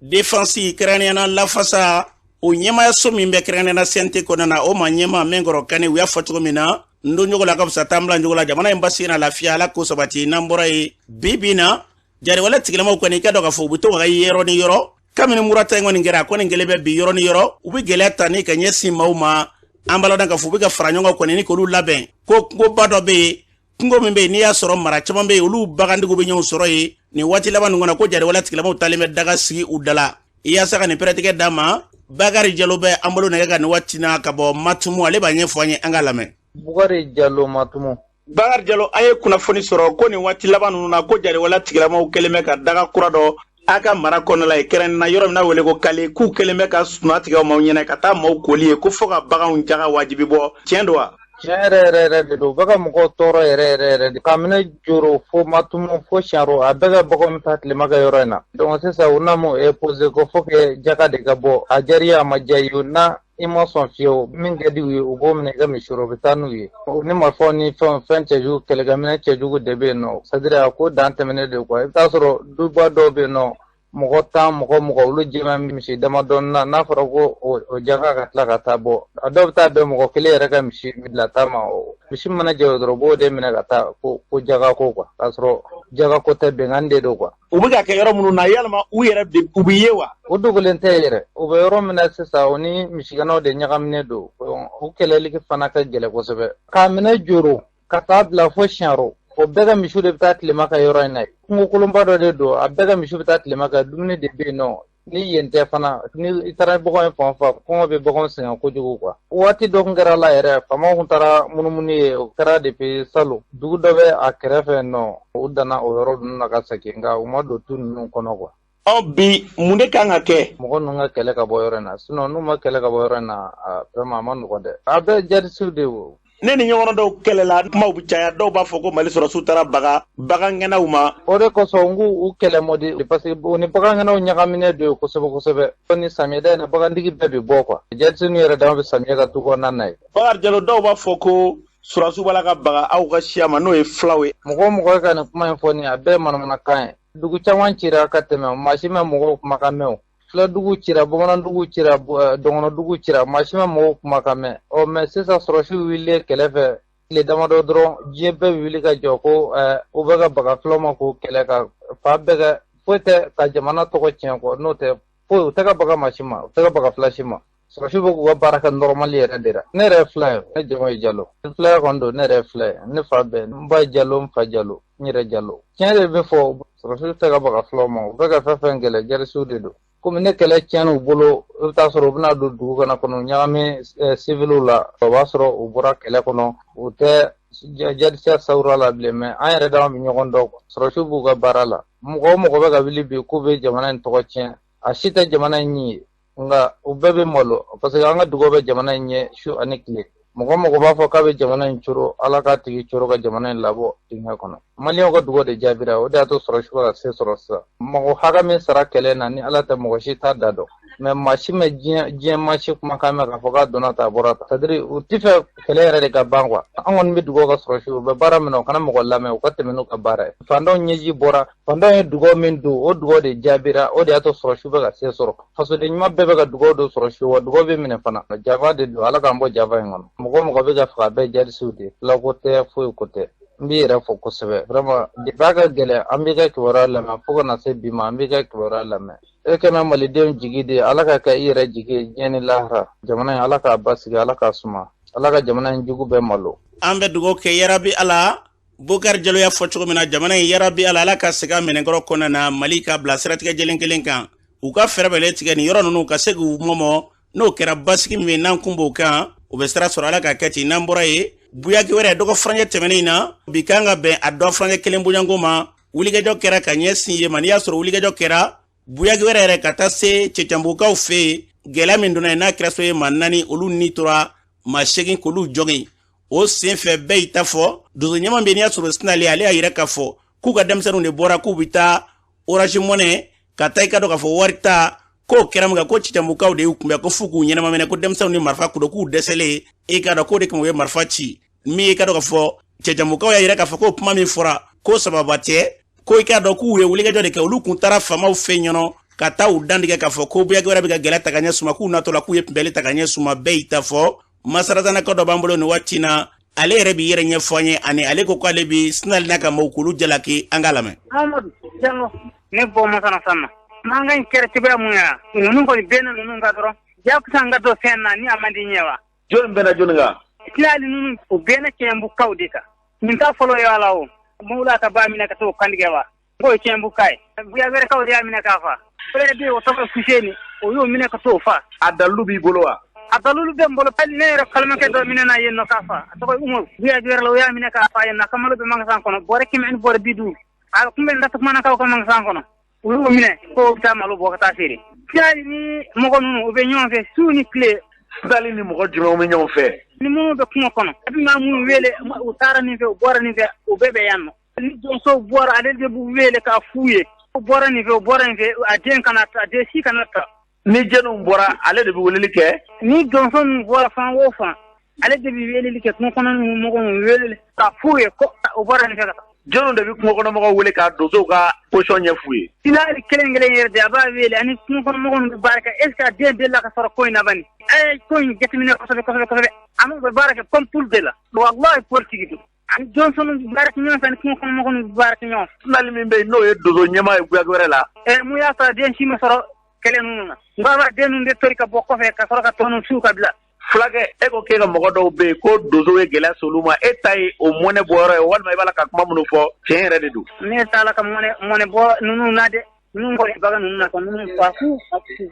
défense, kɛrɛnkɛrɛnnenya lafasa, o ɲɛmaayaso min bɛ kɛrɛnkɛrɛnnenya CNT kɔnɔna na, o ma ɲɛmaa Mɛnkɔrɔ Kane, u y'a fɔ cogo min na, n don ɲɔgɔn la ka fisa taa bila ɲɔgɔn la, jamana in basigi na lafiya, Ala k'o sabati. N'an bɔra yen, bi bi na jariwale tigilamaw kɔni, i ka dɔn k'a fɔ u bɛ to ka yɔrɔ ni yɔrɔ kabini murata in kɔni kɛra, a kɔni kɛlen bɛ bi yɔrɔ ni yɔrɔ, u bɛ gɛlɛya ta ni ka ɲɛsin maaw ma. An b'a lɔn k'a fɔ u bɛ ka fara ɲɔgɔn kan kɔni ni k'olu labɛn ko kungoba dɔ bɛ yen, kungo min bɛ yen n'i y'a sɔrɔ mara caman bɛ yen, olu bagantigiw bɛ ɲɔgɔn sɔrɔ yen. Nin waati laban ninnu kɔnɔ, ko jariwale tigilamaw talen bɛ daga sigi u da la yaasa ka nin pɛrɛtigɛ d'a ma. Bakari Jalo bɛ an bolo nɛgɛ kan nin waati na ka bɔ Matumu, ale b'a ɲɛfɔ an ye, an k'a lamɛn. Bukari Jalo, Matumu. Bakari Jalo, an ye kunnafoni sɔrɔ ko nin waati laban ninnu na, ko jariwale tigilamaw kɛlen bɛ ka daga kura dɔ a ka mara kɔnɔna la yen, kɛrɛnkɛrɛnnenya yɔrɔ min na wele ko Kale, k'u kɛlen bɛ ka suna tigɛ maaw ɲɛna ka taa maaw koli ye, ko fo ka baganw jaga wajibi bɔ. Tiɲɛ don wa? Tiɲɛ yɛrɛ yɛrɛ yɛrɛ de don. U bɛ ka mɔgɔw tɔɔrɔ yɛrɛ yɛrɛ yɛrɛ de. K'a minɛ Joro fo Matumu fo Saro, a bɛɛ ka baganw ta tilema kɛ yɔrɔ in na. Donc sisan u na mun imposer ko faut que jaga de ka bɔ. A diyara i ye, a ma diya i ye, n'a i ma sɔn fiyewu, min ka di u ye, u b'o minɛ i ka misi rɔ, u bɛ taa n'u ye. Ni marifaw ni fɛn fɛn cɛjugu, kɛlɛkɛminɛ cɛjugu de bɛ yen nɔ. C'est à dire a ko dan tɛmɛnen de quoi. I bɛ taa sɔrɔ duba dɔw bɛ yen nɔ, mɔgɔ 10, mɔgɔ 20, olu jɛma misi damadɔni na. N'a fɔra ko o jaga ka tila ka taa bɔ, a dɔw bɛ taa bɛn mɔgɔ kelen yɛrɛ ka misi bilata ma. Misi mana jɛ dɔrɔn, u b'o de minɛ ka taa ko jaga ko quoi, k'a sɔrɔ jaga ko tɛ, bɛnkan de don quoi. U bɛ ka kɛ yɔrɔ minnu na, yalima u yɛrɛ u bɛ ye wa? O dogolen tɛ yɛrɛ. U bɛ yɔrɔ min na sisan, o ni misigɛnnaw de ɲagaminen don. O kɛlɛli fana ka gɛlɛn kosɛbɛ. K'a minɛ Joro ka taa bila fo Saro, o bɛɛ ka misiw de bɛ taa tilema ka yɔrɔ in na. Kungokolonba dɔ de don, a bɛɛ ka misiw bɛ taa tilema kan, dumuni de bɛ yen nɔ. Ni yen tɛ fana, ni i taara bagan ye fan o fan, kɔngɔ bɛ baganw sɛgɛn kojugu quoi. Waati dɔ tun kɛra la yɛrɛ, faamaw tun taara munumunu ye, o kɛra depuis salon. Dugu dɔ bɛ a kɛrɛfɛ nɔ, u danna o yɔrɔ ninnu na ka segin, nka u ma don tu ninnu kɔnɔ quoi. Ɔ bi, mun de kan ka kɛ? Mɔgɔ ninnu ka kɛlɛ ka bɔ yɔrɔ in na, sinon n'u ma kɛlɛ ka bɔ yɔrɔ in na, vraiment a ma nɔgɔn dɛ. A bɛɛ jadisiw de wo. Ne ni ɲɔgɔn dɔw kɛlɛla, kumaw bɛ caya, dɔw b'a fɔ ko Mali sɔrɔsiw taara baga bagangɛnnaw ma. O de kosɔn n k'u u kɛlɛ mɔdi, parce que u ni bagangɛnnaw ɲagaminen don kosɛbɛ kosɛbɛ. Ni samiyɛda in na, bagantigi bɛɛ bɛ bɔ quoi. Jadisiw yɛrɛ dama bɛ samiyɛ ka tu kɔnɔna na ye. Bakari Jalo, dɔw b'a fɔ ko sɔrɔsiw b'a la ka baga aw ka siya ma, n'o ye filaw ye. Mɔgɔ o mɔgɔ ka nin kuma in fɔ nin, a bɛɛ ye manamanakan ye. Dugu caman cira ka tɛmɛ, maa si ma mɔgɔw kumakan mɛn o. Filadugu cira, bamanandugu cira, dɔgɔnɔdugu cira, maa si ma mɔgɔw kumakan mɛn. Ɔ mɛ sisan sɔrɔsiw wulilen kɛlɛ fɛ tile damadɔ dɔrɔn, diɲɛ bɛɛ bɛ wuli ka jɔ ko u bɛ ka baga filaw ma k'o kɛlɛ ka fa bɛɛ kɛ, foyi tɛ ka jamana tɔgɔ tiɲɛ kɔ, n'o tɛ foyi, u tɛ ka baga maa si ma, u tɛ ka baga fila si ma. Sɔrɔsiw bɛ k'u ka baara kɛ normal yɛrɛ de la. Ne yɛrɛ ye fila ye, ne jamu ye Jalo. Filaya kɔni don, ne yɛrɛ ye fila ye. Ne fa bɛɛ, n ba Jalo, n fa Jalo, n yɛrɛ Jalo. Tiɲɛ de bɛ fɔ, sɔrɔsiw tɛ ka baga filaw ma, u bɛ ka fɛn fɛn kɛlɛ, jadisiw de don. Komi ne kɛlɛ tiɲɛn'u bolo, i bɛ taa sɔrɔ u bɛna don dugu kɔnɔ kɔnɔ ɲagami civiliw la, o b'a sɔrɔ u bɔra kɛlɛ kɔnɔ, u tɛ jadisiya sawura la bilen, mais an yɛrɛ dama bɛ ɲɔgɔn dɔn. Sɔrɔsiw b'u ka baara la. Mɔgɔ o mɔgɔ bɛ ka wuli bi k'u bɛ jamana in tɔgɔ tiɲɛ, a si tɛ jamana in ɲi ye, nka u bɛɛ bɛ malo parce que an ka dugawu bɛ jamana in ɲɛ su ani tile. Mɔgɔ mɔgɔ b'a fɔ k'a bɛ jamana in coro, Ala k'a tigi coro ka jamana in labɔ dingɛ kɔnɔ. Maliyɛnw ka dugawu de jaabira, o de y'a to sɔrɔsiw ka se sɔrɔ sisan. Mɔgɔ hakɛ min sara kɛlɛ na, ni Ala tɛ mɔgɔ si t'a da dɔn. Mais maa si ma diɲɛ maa si kumakan mɛn k'a fɔ k'a donna tan, a bɔra tan. C'est à dire u ti fɛ kɛlɛ yɛrɛ de ka ban quoi. An kɔni bɛ dugawu ka sɔrɔsiw, u bɛ baara min na, u kana mɔgɔ lamɛn, u ka tɛmɛ n'u ka baara ye. Fantanw ɲɛji bɔra, fantanw ye dugawu min don, o dugawu de jaabira, o de y'a to sɔrɔsiw bɛ ka se sɔrɔ. Fasoden ɲuman bɛɛ bɛ ka dugawu don sɔrɔsiw, wa dugawu bɛ minɛ fana. Java de don, Ala k'an bɔ java in kɔnɔ. Mɔgɔ mɔgɔ bɛ ka faga bɛɛ jadisiw de ye, filako tɛ, foyi ko tɛ. N b'i yɛrɛ fɔ kosɛbɛ vraiment. Depuis a ka gɛlɛn, an b'i ka kibaruya lamɛn fo ka na se bi ma, an b'i ka kibaruya lamɛn. E kɛmɛ malidenw jigi de, Ala ka kɛ i yɛrɛ jigi ye diɲɛ ni lahara. Jamana in, Ala k'a basigi, Ala k'a suma, Ala ka jamana in jugu bɛɛ malo. An bɛ dugawu kɛ yarabi Ala. Bokari Jalo y'a fɔ cogo min na, jamana in, yarabi Ala, Ala ka segin a minɛnkɔrɔ kɔnɔna na, Mali ka bila siratigɛ jɛlen kelen kan, u ka fɛɛrɛ bɛɛ tigɛ nin yɔrɔ ninnu ka se k'u mɔmɔ. N'o kɛra, basigi min n'an kun b'o kan, o bɛ sira sɔrɔ. Ala ka kɛ ten. N'an bɔra yen, buyaki wɛrɛ dɔgɔ furancɛ tɛmɛnen in na, bi kan ka bɛn a dɔ furancɛ kelen bonyanko ma, wulikajɔ kɛra ka ɲɛsin yen ma. N'i y'a sɔrɔ wulikajɔ kɛra buyaki wɛrɛ yɛrɛ ka taa se Cɛcɛnbugukaw fɛ yen, gɛlɛya min donna yen n'a kɛra so ye, maa 4 olu ni tora, maa 8 k'olu jɔgin. O sen fɛ, bɛɛ y'i ta fɔ. Donso ɲɛma bɛ, n'i y'a sɔrɔ sinale, ale y'a yira k'a fɔ k'u ka denmisɛnninw de bɔra k'u bɛ taa Orange Money ka taa, i ka dɔn k'a fɔ wari ta k'o kɛra min kan, ko Cɛcɛnbugukaw de y'u kunbɛn, ko f'u k'u ɲɛnama minɛ, ko denmisɛnninw ni marifa kudo, k'u dɛsɛlen, i ka dɔn k'o de kama u ye marifa ci min ye. I ka dɔn k'a fɔ Cɛcɛnbugukaw y'a yira k'a fɔ ko kuma min fɔra, ko sababa tɛ, ko i k'a dɔn k'u ye wulikajɔ de kɛ, olu kun taara faamaw fɛ ɲɔnɔ ka taa u dantigɛ k'a fɔ ko buyaki wɛrɛ bɛ ka gɛlɛya ta ka ɲɛ suma, k'u natɔ la k'u ye kunbɛli ta ka ɲɛ suma. Bɛɛ y'i ta fɔ. Masaratanakaw dɔ b'an bolo nin waati na, ale yɛrɛ b'i yɛrɛ ɲɛfɔ an ye, ani ale ko k'ale bi sinali n'a ka maaw k'olu jalaki. An k'a lamɛn. Amadu Jango, ne bɔ masana san na, mankan in kɛra cogoya mun ya, ninnu kɔni bɛnna ninnu kan dɔrɔn, jakusa n ka dɔ fɛn na ni a man di ɲɛ wa. Jɔnni bɛnna jɔnni kan? Tilali ninnu, u bɛnna Cɛnbukaw de kan. Nin ta fɔlɔ ye ala o mawula ka ba minɛ ka t'o kantigɛ wa, k'o ye Cɛnbuka ye. Buya wɛrɛkaw de y'a minɛ k'a fa. Fɛrɛ bɛ yen, o tɔgɔ Fuseni, o y'o minɛ ka t'o fa. A dalilu b'i bolo wa? A dalilu bɛ n bolo. Hali ne yɛrɛ kalimakɛ dɔ minɛ yen nɔ k'a fa, a tɔgɔ ye Umaru, Buya wɛrɛ la, o y'a minɛ k'a fa yen nɔ. A ka malo bɛ magasin kɔnɔ, bɔrɛ 150. A kun bɛ Latukumanakaw ka magasin kɔnɔ, u y'o minɛ k'o bɛ taa malo bɔ ka taa feere. Tilali ni mɔgɔ ninnu, u bɛ ɲɔgɔn fɛ su ni tile. Tilali ni mɔgɔ jumɛnw bɛ ɲɔgɔn fɛ? Ni minnu bɛ kungo kɔnɔ, a bɛ maa minnu wele, u taara nin fɛ, u bɔra nin fɛ, u bɛɛ bɛ yan nɔ. Ni donsow bɔra, ale de b'u wele k'a f'u ye, u bɔra nin fɛ, u bɔra nin fɛ, a den kana ta, a den si kana ta. Ni jɛnw bɔra, ale de bɛ weleli kɛ? Ni donso ninnu bɔra fan o fan, ale de bɛ weleli kɛ, kungo kɔnɔ mɔgɔw wele k'a f'u ye ko u bɔra nin fɛ ka taa. Jɔnw de bɛ kungo kɔnɔmɔgɔw wele ka donsow ka position ɲɛf'u ye? Tilali kelen kelen yɛrɛ de, a b'a wele, ani kungo kɔnɔmɔgɔw bɛ baara kɛ. Est ce que a den delila ka sɔrɔ ko in na bani? A ye ko in jateminɛ kosɛbɛ kosɛbɛ kosɛbɛ. An bɛ baara kɛ comme poule de la, walahi, politique don. Ani donsow bɛ baara kɛ ɲɔgɔn fɛ, ani kungo kɔnɔmɔgɔw bɛ baara kɛ ɲɔgɔn fɛ. Tilali min bɛ yen, n'o ye donso ɲɛmaa ye Buyaki wɛrɛ la. Mun y'a sɔrɔ a den si ma sɔrɔ kɛlɛ ninnu na? N b'a den ninnu de tori ka bɔ kɔfɛ ka sɔrɔ ka tɔ ninnu su ka bila. Fulakɛ, e ko k'e ka mɔgɔ dɔw bɛ yen ko donso ye gɛlɛya s'olu ma, e ta ye o mɔnɛ bɔyɔrɔ ye, walima i b'a la ka kuma minnu fɔ, tiɲɛ yɛrɛ de don? Ne t'a la ka mɔnɛ bɔ ninnu na dɛ. Ninnu kɔni, bagan ninnu na ka ninnu fa k'u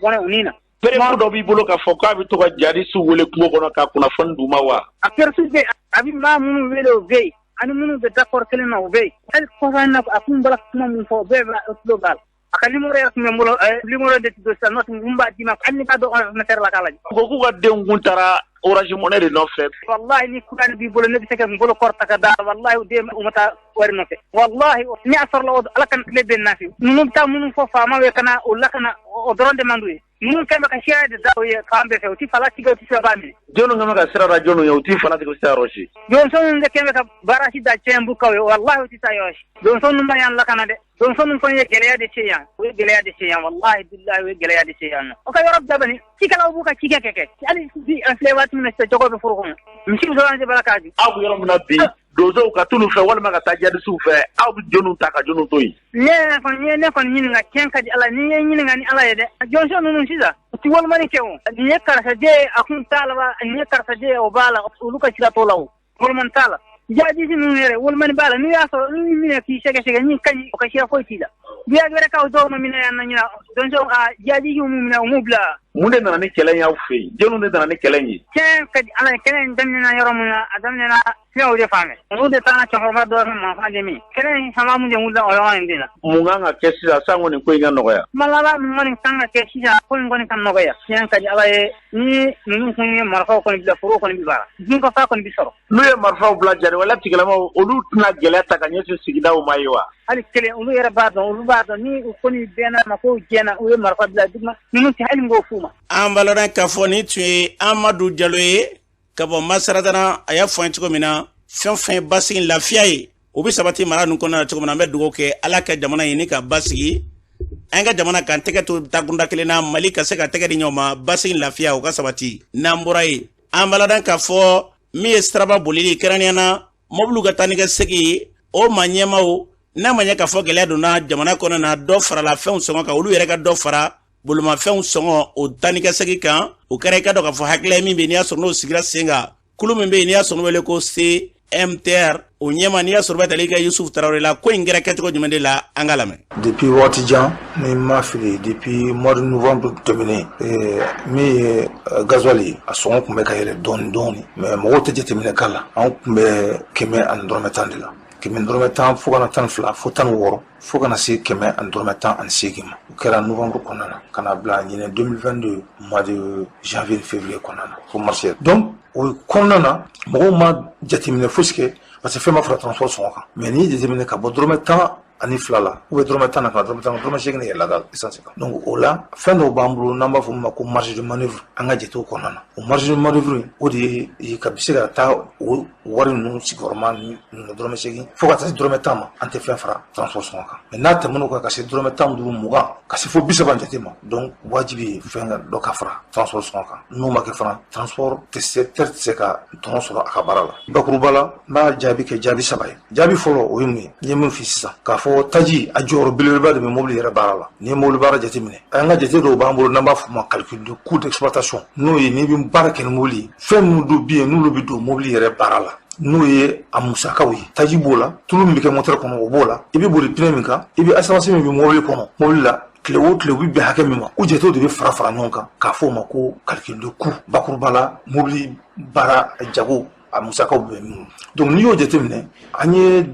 bɔnɛ u ni na. Preuve dɔ b'i bolo k'a fɔ k'a bɛ to ka jadisiw wele kungo kɔnɔ ka kunnafoni d'u ma wa? A preuve bɛ yen, a bɛ maa minnu wele, o bɛ yen, ani minnu bɛ d'accord kelen na, o bɛ yen. Hali kɔfɛ in na, a kun bɔra kuma min fɔ, o bɛɛ b'a tulo b'a la. A ka numéro yɛrɛ tun bɛ n bolo, numéro de tɛ don sisan, n'o tɛ n b'a d'i ma, hali ni b'a dɔn ordinateur la k'a lajɛ. U ko k'u ka denw kun taara Orange Money de nɔfɛ. Wallahi, ni kuran b'i bolo, ne bɛ se ka n bolo kɔrɔta ka da, wallahi, u den u ma taa wari nɔfɛ. Wallahi, ni a sɔrɔla, Ala ka tile bɛ nafi. Ninnu bɛ taa minnu fɔ faamaw ye ka na o lakana, o dɔrɔn de man d'u ye. Ninnu kɛn bɛ ka sira de da u ye fan bɛɛ fɛ, u ti fala tigɛ, u ti se b'a minɛ. Jɔnni kɛn bɛ ka sira da jɔnniw ye, u ti fala tigɛ, u ti se yɔrɔ si? Donso ninnu de kɛn bɛ ka barrage da Cɛnbukaw ye, wallahi, u ti taa yɔrɔ si. Donso ninnu ma yan lakana dɛ. Donso ninnu fana ye gɛlɛya de se yan, u ye gɛlɛya de se yan, wallahi billahi, u ye gɛlɛya de se yan nɔ. O ka yɔrɔ bila bani, cikɛlaw b'u ka cikɛ kɛ. Hali bi an filɛ waati min na sisan, jɔgɔ bɛ foro kɔnɔ, misiw dɔrɔn de b'a la k'a dun. Aw bɛ yɔrɔ min na bi, donsow ka t'olu fɛ walima ka taa jadisiw fɛ, aw bɛ jɔnniw ta ka jɔnniw to yen? Ne kɔni ye ne kɔni ɲininka, tiɲɛ ka di Ala, ni ye ɲininka ni Ala ye dɛ. Donso ninnu sisan, u ti wolomani kɛ o. Nin ye karisa den ye, a kun t'a la wa, nin ye karisa den ye, o b'a la, olu ka sira t'o la o. Wolomani t'a la. Jadisi ninnu yɛrɛ, wolomani b'a la. N'i y'a sɔrɔ, n'i minɛ k'i sɛgɛsɛgɛ, ni ka ɲi, o ka sira foyi t'i la. Buya wɛrɛkaw dɔw ma minɛ yan na ɲina, donso a jadisiw m'u minɛ, u m'u bila. Mun de nana ni kɛlɛ in y'aw fɛ yen? Jɔnniw de nana ni kɛlɛ in ye? Tiɲɛ ka di Ala ye, kɛlɛ in daminɛna yɔrɔ min na, a daminɛna Ne y'o de faamu. Olu de taara cɛkɔrɔba dɔ ka marifa di min. Kɛlɛ in sababu de wulila o yɔrɔ in de la. Mun kan ka kɛ sisan sanko nin ko in ka nɔgɔya? Kuma laban min kɔni kan ka kɛ sisan ko in kɔni ka nɔgɔya. Tiɲɛ ka di Ala ye ni ninnu kun ye marifaw kɔni bila foro kɔni bi baara. Dunkafa kɔni bi sɔrɔ. N'u ye marifaw bila jariwala tigilamaw olu tɛna gɛlɛya ta ka ɲɛsin sigidaw ma ye wa? Hali kelen olu yɛrɛ b'a dɔn olu b'a dɔn ni u kɔni bɛnna ma k'o jɛna u ye marifa bila duguma ninnu tɛ hali k'o f'u ma. An balɔrɔ k'a fɔ nin tun ye Amadu Jalo ye ka bɔ Masaradana a y'a fɔ an ye cogo min na fɛn o fɛn basigi lafiya ye o bɛ sabati mara ninnu kɔnɔna na cogo min na an bɛ dugawu kɛ Ala ka jamana ɲini ka basigi an ka jamana k'an tɛgɛ to takunda kelen na Mali ka se ka tɛgɛ di ɲɔgɔn ma basigi lafiya o ka sabati. N'an bɔra yen an balɔrɔ k'a fɔ min ye siraba bolili kɛrɛnkɛrɛnnenya na mɔbiliw ka taa ni ka segin o maa ɲɛmaaw n'a ma ɲɛ k'a fɔ gɛlɛya donna jamana kɔnɔ na dɔ farala fɛnw sɔngɔ kan olu yɛrɛ ka dɔ fara bolomafɛnw sɔngɔ o taa ni ka segin kan o kɛra i ka dɔn k'a fɔ hakilila min bɛ yen n'i y'a sɔrɔ n'o sigira sen kan kulu min bɛ yen n'i y'a sɔrɔ n'o wele ko CMTR o ɲɛma n'i y'a sɔrɔ bɛ tali kɛ Yusufu Tarawele la ko in kɛra kɛcogo jumɛn de la an ka lamɛn. Depuis waati jan ni ma fili depuis mois de novembre tɛmɛnen min ye gasoil ye a sɔngɔ tun bɛ ka yɛlɛ dɔɔni dɔɔni mais mɔgɔw tɛ jateminɛ k'a la an tun bɛ 110 de la 110 fo ka na 12 fo 16 fo ka na se 118 ma o kɛra novembre kɔnɔna na ka na bila ɲinɛ 2022 mois de janvier février kɔnɔna na fo mars donc o kɔnɔna na mɔgɔw ma jateminɛ fosi kɛ parce que fɛn ma fara transport sɔngɔ kan mais n'i ye jateminɛ ka bɔ 12 la ou bien 10 na ka na 10 8 yɛlɛla essence kan donc o la fɛn dɔw b'an bolo n'an b'a fɔ min ma ko marge de manœuvre an ka jatew kɔnɔna na o marge de manœuvre o de ye ka bɛ se ka taa o wari ninnu sigiyɔrɔma ni 8 fo ka taa se 10 ma an tɛ fɛn fara transport sɔngɔ kan mais n'a tɛmɛn'o kan ka se 15 20 ka se fo 30 jate ma donc wajibi ye fɛn dɔ ka fara transport sɔngɔ kan n'o ma kɛ fana transport tɛ se ka tɔnɔ sɔrɔ a ka baara la bakuruba la n b'a jaabi kɛ jaabi saba ye jaabi fɔlɔ o ye mun ye n ye min f'i sisan k'a fɔ taji a jɔyɔrɔ belebeleba de bɛ mobili yɛrɛ baara la n'i ye mobili baara jateminɛ an ka jate dɔw b'an bolo n'an b'a f'o ma calcul de coût d'exploitation n'o ye n'i bɛ baara kɛ ni mobili ye fɛn minnu dun bɛ yen n'olu bɛ don mobili yɛrɛ baara la n'o ye a musakaw ye taji b'o la tulu min bɛ kɛ moteur kɔnɔ o b'o la i bɛ boli pneu min kan i bɛ essence min bɛ mobili kɔnɔ mobili la tile o tile u bɛ bɛn hakɛ min ma o jatew de bɛ fara fara ɲɔgɔn kan k'a fɔ o ma ko calcul de coût bakuruba la mobili baara jago a musakaw bɛ minnu donc n'i y'o jateminɛ an ye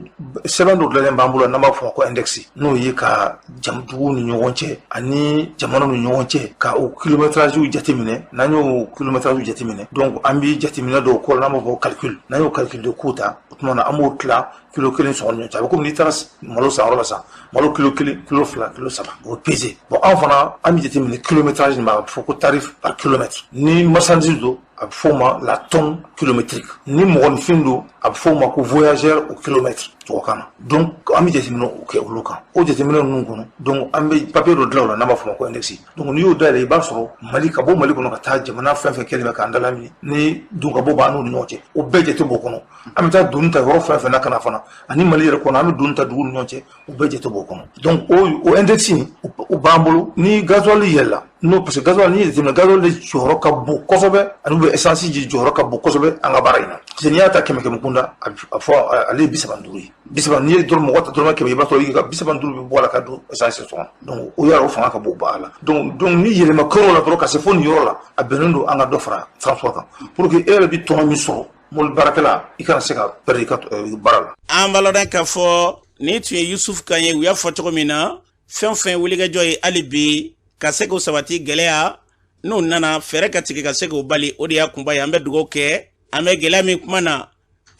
sɛbɛn dɔ dilanlen b'an bolo n'an b'a fɔ o ma ko index n'o ye ka duguw ni ɲɔgɔn cɛ ani jamanaw ni ɲɔgɔn cɛ ka o kilométrage jateminɛ n'an y'o kilométrage jateminɛ donc an bɛ jateminɛ dɔw k'o la n'an b'a fɔ calcul n'an y'o calcul de coût ta o tuma na an b'o tila kilo kelen sɔngɔ ni ɲɔgɔn cɛ a bɛ komi n'i taara malo san yɔrɔ la sisan malo kilo 1 kilo 2 kilo 3 o pese bon an fana an bɛ jateminɛ kilométrage ma a bɛ fɔ ko tarif par kilomètre ni marchandise don a bɛ fɔ o ma la tonne kilométrique ni mɔgɔninfin don a bɛ fɔ o ma ko voyageur au kilomètre tubabukan na donc an bɛ jateminɛ o kɛ olu kan o jateminɛ ninnu kɔnɔ donc an bɛ papier dɔ dilan o la n'an b'a fɔ o ma ko index donc n'i y'o dayɛlɛ i b'a sɔrɔ Mali ka bɔ Mali kɔnɔ ka taa jamana fɛn fɛn kɛlen bɛ k'an dalamini ni don ka bɔ b'an n'u ni ɲɔgɔn cɛ o bɛɛ jate b'o kɔnɔ an bɛ taa doni ta yɔrɔ fɛn fɛn na ka na fana ani Mali yɛrɛ kɔnɔ an bɛ doni ta dugu ni ɲɔgɔn cɛ o bɛɛ jate b'o kɔnɔ donc o index o b'an bolo ni gasoil yɛlɛla n'o parce que gasoil n'i ye jateminɛ gasoil de jɔyɔrɔ ka bon kosɛbɛ ani bɛ essence jɔyɔrɔ ka bon kosɛbɛ an ka baara in na parce que n'i y'a ta 100 kunda a fɔ ale ye 35 ye 30 n'i ye dɔrɔn mɔgɔ ta dɔrɔmɛ 100 i b'a sɔrɔ i ka 35 bɛ bɔ a la ka don essence sɔngɔ donc o yɛrɛ o fanga ka bon baara la donc ni yɛlɛma kɛr'o la dɔrɔn ka se fo nin yɔrɔ la a bɛnnen don an ka dɔ fara transport kan pour que e yɛrɛ bɛ tɔnɔ min sɔrɔ mobili baarakɛla i kana se ka perdre i ka baara la. An b'a lɔn k'a fɔ nin tun ye Yusufu kan ye u y'a fɔ cogo min na fɛn o fɛn wulikajɔ ye hali bi ka se k'o sabati gɛlɛya n'o nana fɛɛrɛ ka tigɛ ka se k'o bali o de y'a kunba ye an bɛ dugawu kɛ an bɛ gɛlɛya min kuma na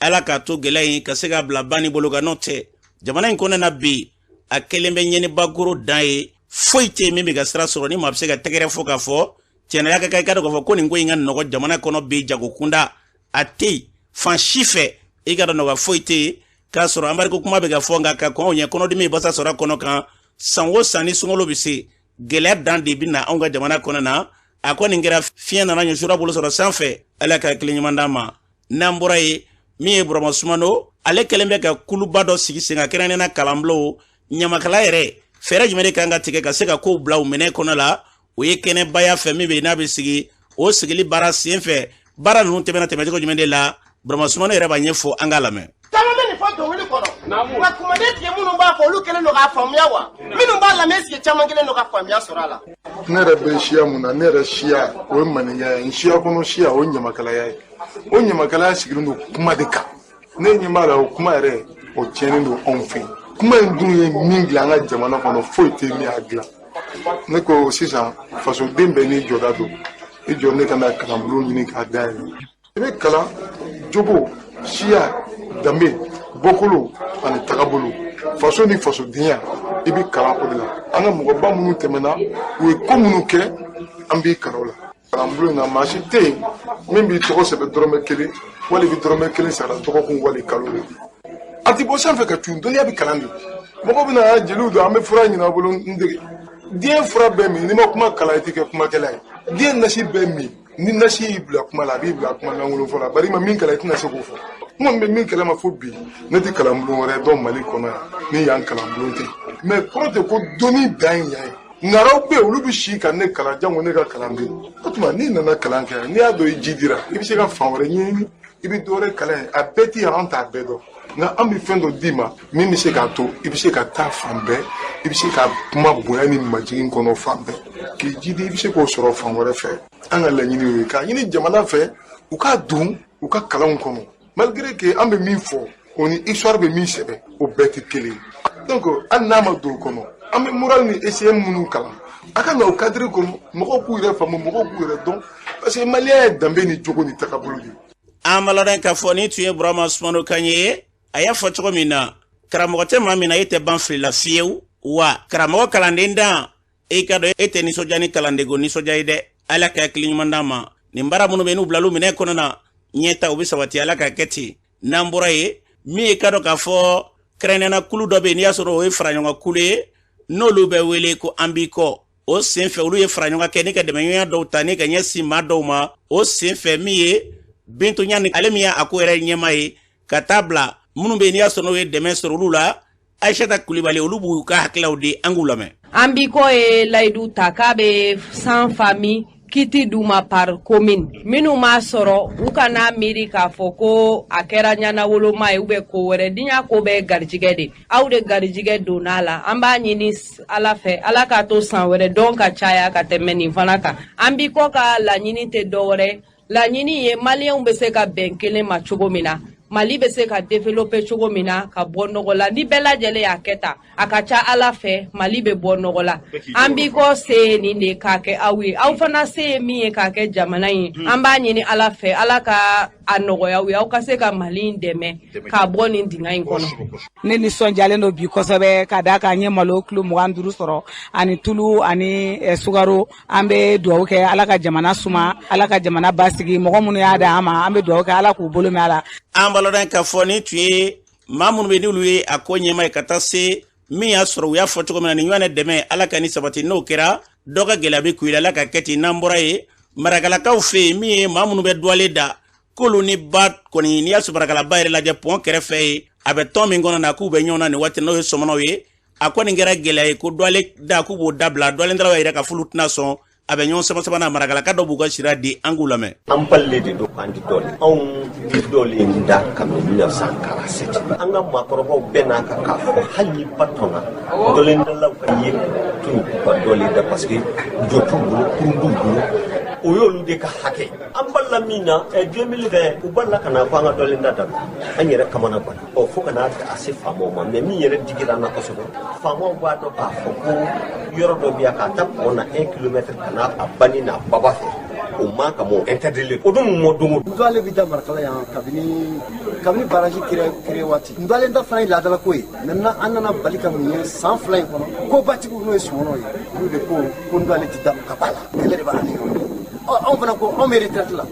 Ala k'a to gɛlɛya in ka se k'a bila banni bolo kan n'o tɛ jamana in kɔnɔna na bi a kɛlen bɛ ɲɛnibagoro dan ye foyi tɛ yen min bɛ ka sira sɔrɔ ni maa bɛ se ka tɛgɛrɛ fɔ k'a fɔ tiɲɛna ka kan i ka dɔn k'a fɔ ko nin ko in ka nɔgɔ jamana kɔnɔ bi jago kunda a tɛ yen fan si fɛ i ka dɔn nɔgɔya foyi tɛ yen k'a sɔrɔ anbariko kuma bɛ ka fɔ nka ka kɔn o ɲɛ kɔnɔdimi basa sɔrɔ a kɔnɔ kan san o san ni sunkalo bɛ se gɛlɛya dan de bɛ na anw ka jamana kɔnɔ na a kɔni kɛra fiɲɛ nana ɲɔsura bolo sɔrɔ sanfɛ Ala ka hakili ɲuman d'an ma. N'an bɔra yen min ye Burama Sumano ale kɛlen bɛ ka kuluba dɔ sigi sen kan kɛrɛnkɛrɛnnenya kalanbulon ɲamakala yɛrɛ fɛɛrɛ jumɛn de kan ka tigɛ ka se ka kow bila u minɛ kɔnɔ la o ye kɛnɛbaya fɛ min bɛ yen n'a bɛ sigi o sigili baara sen fɛ baara ninnu tɛmɛna tɛmɛcogo jumɛn de la Burama Sumano yɛrɛ b'a ɲɛfɔ an k'a lamɛn. Caman bɛ nin fɔ dɔnkili kɔnɔ nka kumaden tigɛ minnu b'a fɔ olu kɛlen don k'a faamuya wa minnu b'a lamɛn sigi caman kɛlen don ka faamuya sɔrɔ a la. Ne yɛrɛ bɛ siya mun na ne yɛrɛ siya o ye maninkaya ye n siya kɔnɔ siya o ye ɲamakalaya ye o ɲamakalaya sigilen don kuma de kan. Ne ɲɛ b'a la o kuma yɛrɛ o tiɲɛnen don anw fɛ yen. Kuma in dun ye min dilan an ka jamana kɔnɔ, foyi tɛ min y'a dilan. Ne ko sisan fasoden bɛɛ n'i jɔda don, i jɔ ne ka na kalanbulon ɲini k'a dayɛlɛ. I bɛ kalan jogo, siya, danbe, bɔkolo ani tagabolo, faso ni fasodenya, i bɛ kalan o de la. An ka mɔgɔba minnu tɛmɛna, u ye ko minnu kɛ, an b'i kalan o la. Kalanbulon in na, maa si tɛ yen min b'i tɔgɔ sɛbɛn dɔrɔmɛ kelen wali i bɛ dɔrɔmɛ kelen sara dɔgɔkun wali kalo la. A ti bɔ sanfɛ ka cun, dɔnniya bɛ kalan de. Mɔgɔ bɛ na jeliw don, an bɛ fura ɲini aw bolo n dege. Diɲɛ fura bɛɛ min, n'i ma kuma kalan i tɛ kɛ kumakɛla ye. Diɲɛ nasi bɛɛ min, ni nasi y'i bila kuma la, a b'i bila kuma lankolon fɔ la. Bari i ma min kalan, i tɛna se k'o fɔ. N kɔni bɛ min kɛlɛ ma fo bi, ne tɛ kalanbulon wɛrɛ dɔn Mali kɔnɔ yan ni yan kalanbulon tɛ. Mais kɔrɔ tɛ ko dɔnni dan ye yan ye. Naraw bɛ yen, olu bɛ si ka ne kalan jango ne ka kalanden. O tuma n'i nana kalan kɛ, n'i y'a dɔn i ji dira, i bɛ se ka fan wɛrɛ ɲɛɲini, i bɛ dɔ wɛrɛ kalan yen. A bɛɛ ti yan, an t'a bɛɛ dɔn. Nka an bɛ fɛn dɔ d'i ma min bɛ se k'a to i bɛ se ka taa fan bɛɛ, i bɛ se ka kuma bonya ni majigin kɔnɔ fan bɛɛ, k'i jidi, i bɛ se k'o sɔrɔ fan wɛrɛ fɛ. An ka laɲini y'o ye, k'a ɲini jamana fɛ u k'a don u ka kalanw kɔnɔ. Malgré que an bɛ min fɔ o ni histoire bɛ min sɛbɛn, o bɛɛ tɛ kelen ye. Donc hali n'a ma don o kɔnɔ, an bɛ moral ni ECM minnu kalan, a ka na o cadre kɔnɔ, mɔgɔw k'u yɛrɛ faamu, mɔgɔw k'u yɛrɛ dɔn, parce que maliyɛn ye danbe ni jogo ni tagabolo de ye. An b'a k'a fɔ ni tun ye Burama Sumano kan ye. A y'a fɔ cogo min na, karamɔgɔ tɛ maa min na e tɛ ban fili la fiyewu. Wa karamɔgɔ kalanden dan, e ka dɔn e tɛ nisɔndiya ni kalandenko nisɔndiya ye dɛ. Ala ka hakili ɲuman d'an ma. Nin baara minnu bɛ n'u bilal'u minɛ kɔnɔ na, ɲɛta u bɛ sabati, Ala ka kɛ ten. N'an bɔra yen, min ye ka dɔn k'a fɔ kɛrɛnkɛrɛnnenya kulu dɔ bɛ yen, n'i y'a sɔrɔ o ye faraɲɔgɔn kulu ye, n'olu bɛ wele ko an b'i kɔ. O senfɛ olu ye faraɲɔgɔn kɛ ni ka dɛmɛɲɔgɔnya dɔw ta ni ka ɲɛsin maa dɔw ma. O senfɛ min ye Bintu Ɲani, ale min y'a ko yɛrɛ ɲɛmaa ye, ka taa bila minnu bɛ yen n'i y'a sɔrɔ n'o ye dɛmɛ sɔrɔ olu la, Aïssata Kulibali, olu b'u ka hakililaw di, an k'u lamɛn. An b'i kɔ ye layidu ta k'a bɛ 100 famille kit d'u ma par commune. Minnu m'a sɔrɔ, u kana miiri k'a fɔ ko a kɛra ɲɛnawoloma ye ou bien ko wɛrɛ. Diɲɛ ko bɛɛ garijɛgɛ de, aw de garijɛgɛ donna la. An b'a ɲini Ala fɛ, Ala k'a to san wɛrɛ dɔn ka caya ka tɛmɛ nin fana kan. An b'i kɔ ka laɲini tɛ dɔ wɛrɛ, laɲini ye maliyɛnw bɛ se ka bɛn kelen ma cogo min na, Mali bɛ se ka développer cogo min na, ka bɔ nɔgɔ la. Ni bɛɛ lajɛlen y'a kɛ tan, a ka ca Ala fɛ, Mali bɛ bɔ nɔgɔ la. An b'i kɔ se ye nin de k'a kɛ aw ye, aw fana se ye min ye k'a kɛ jamana ye. An b'a ɲini Ala fɛ, Ala ka a nɔgɔya aw ye, aw ka se ka Mali in dɛmɛ k'a bɔ nin dingɛ in kɔnɔ. Ne nisɔndiyalen don bi kosɛbɛ, ka d'a kan n ye malo kilo 25 sɔrɔ, ani tulu ani sukaro. An bɛ dugawu kɛ, Ala ka jamana suma, Ala ka jamana basigi. Mɔgɔ minnu y'a di an ma, an bɛ dugawu kɛ, Ala k'u bolo mɛn a la. An b'a lɔn k'a fɔ ni tun ye maa minnu bɛ n'olu ye a ko ɲɛmaa ye, ka taa se min y'a sɔrɔ u y'a fɔ cogo min na, nin ɲɔgɔn dɛmɛ, Ala ka ni sabati. N'o kɛra, dɔ ka gɛlɛya bɛ kun i la, Ala ka kɛ ten. N'an bɔra yen, Marakalakaw fɛ yen, min ye maa minnu bɛ duwale da, k'olu ni ba kɔni, n'i y'a sɔrɔ Marakalaba yɛrɛ lajɛ pɔn kɛrɛfɛ ye, a bɛ tɔn min kɔnɔ na, k'u bɛ ɲɔgɔn na nin waati, n'o ye sɔmɔnɔw ye. A kɔni kɛra gɛlɛya ye ko duwale da k'u b'o dabila, duwalendalaw y'a yira k'a fɔ olu tɛna sɔn. A bɛ ɲɔgɔn sama sama na. Marakalaka dɔ b'u ka sira di, an k'u lamɛn. An balilen de don, k'an di dɔɔnin, anw di dɔɔnin da kabini 1947. An ka maakɔrɔbaw bɛɛ n'a kan k'a fɔ, hali ni ba tɔnna, dɔlendalaw ka ye to yen k'u ka dɔɔnin da, parce que jɔ t'u bolo, kurun t'u bolo, o y'olu de ka hakɛ. An balila min na 2020, u balila ka na ko an ka dɔɔnin da dabila, an yɛrɛ kamana ganna. Ɔ fo ka n'a a se faamaw ma. Mais min yɛrɛ digira an na kosɛbɛ, faamaw b'a dɔn k'a fɔ ko yɔrɔ dɔ bɛ yan k'a ta pɔn na 1 kilomètre ka n'a a banni n'a baba fɛ, o man ka mɔ interdit, o dun mɔ don o don. Nduwale bɛ da Marakala yan kabini barrage créé waati. Nduwale da fana ye laadala ko ye. Maintenant an nana bali ka mun ye san 2 in kɔnɔ, ko batigiw n'o ye sɔmɔnɔw ye, olu de ko Nduwale tɛ da u ka ba la. Kɛlɛ de b'an ni ɲɔgɔn cɛ. Ɔ anw fana ko anw bɛ retraite la,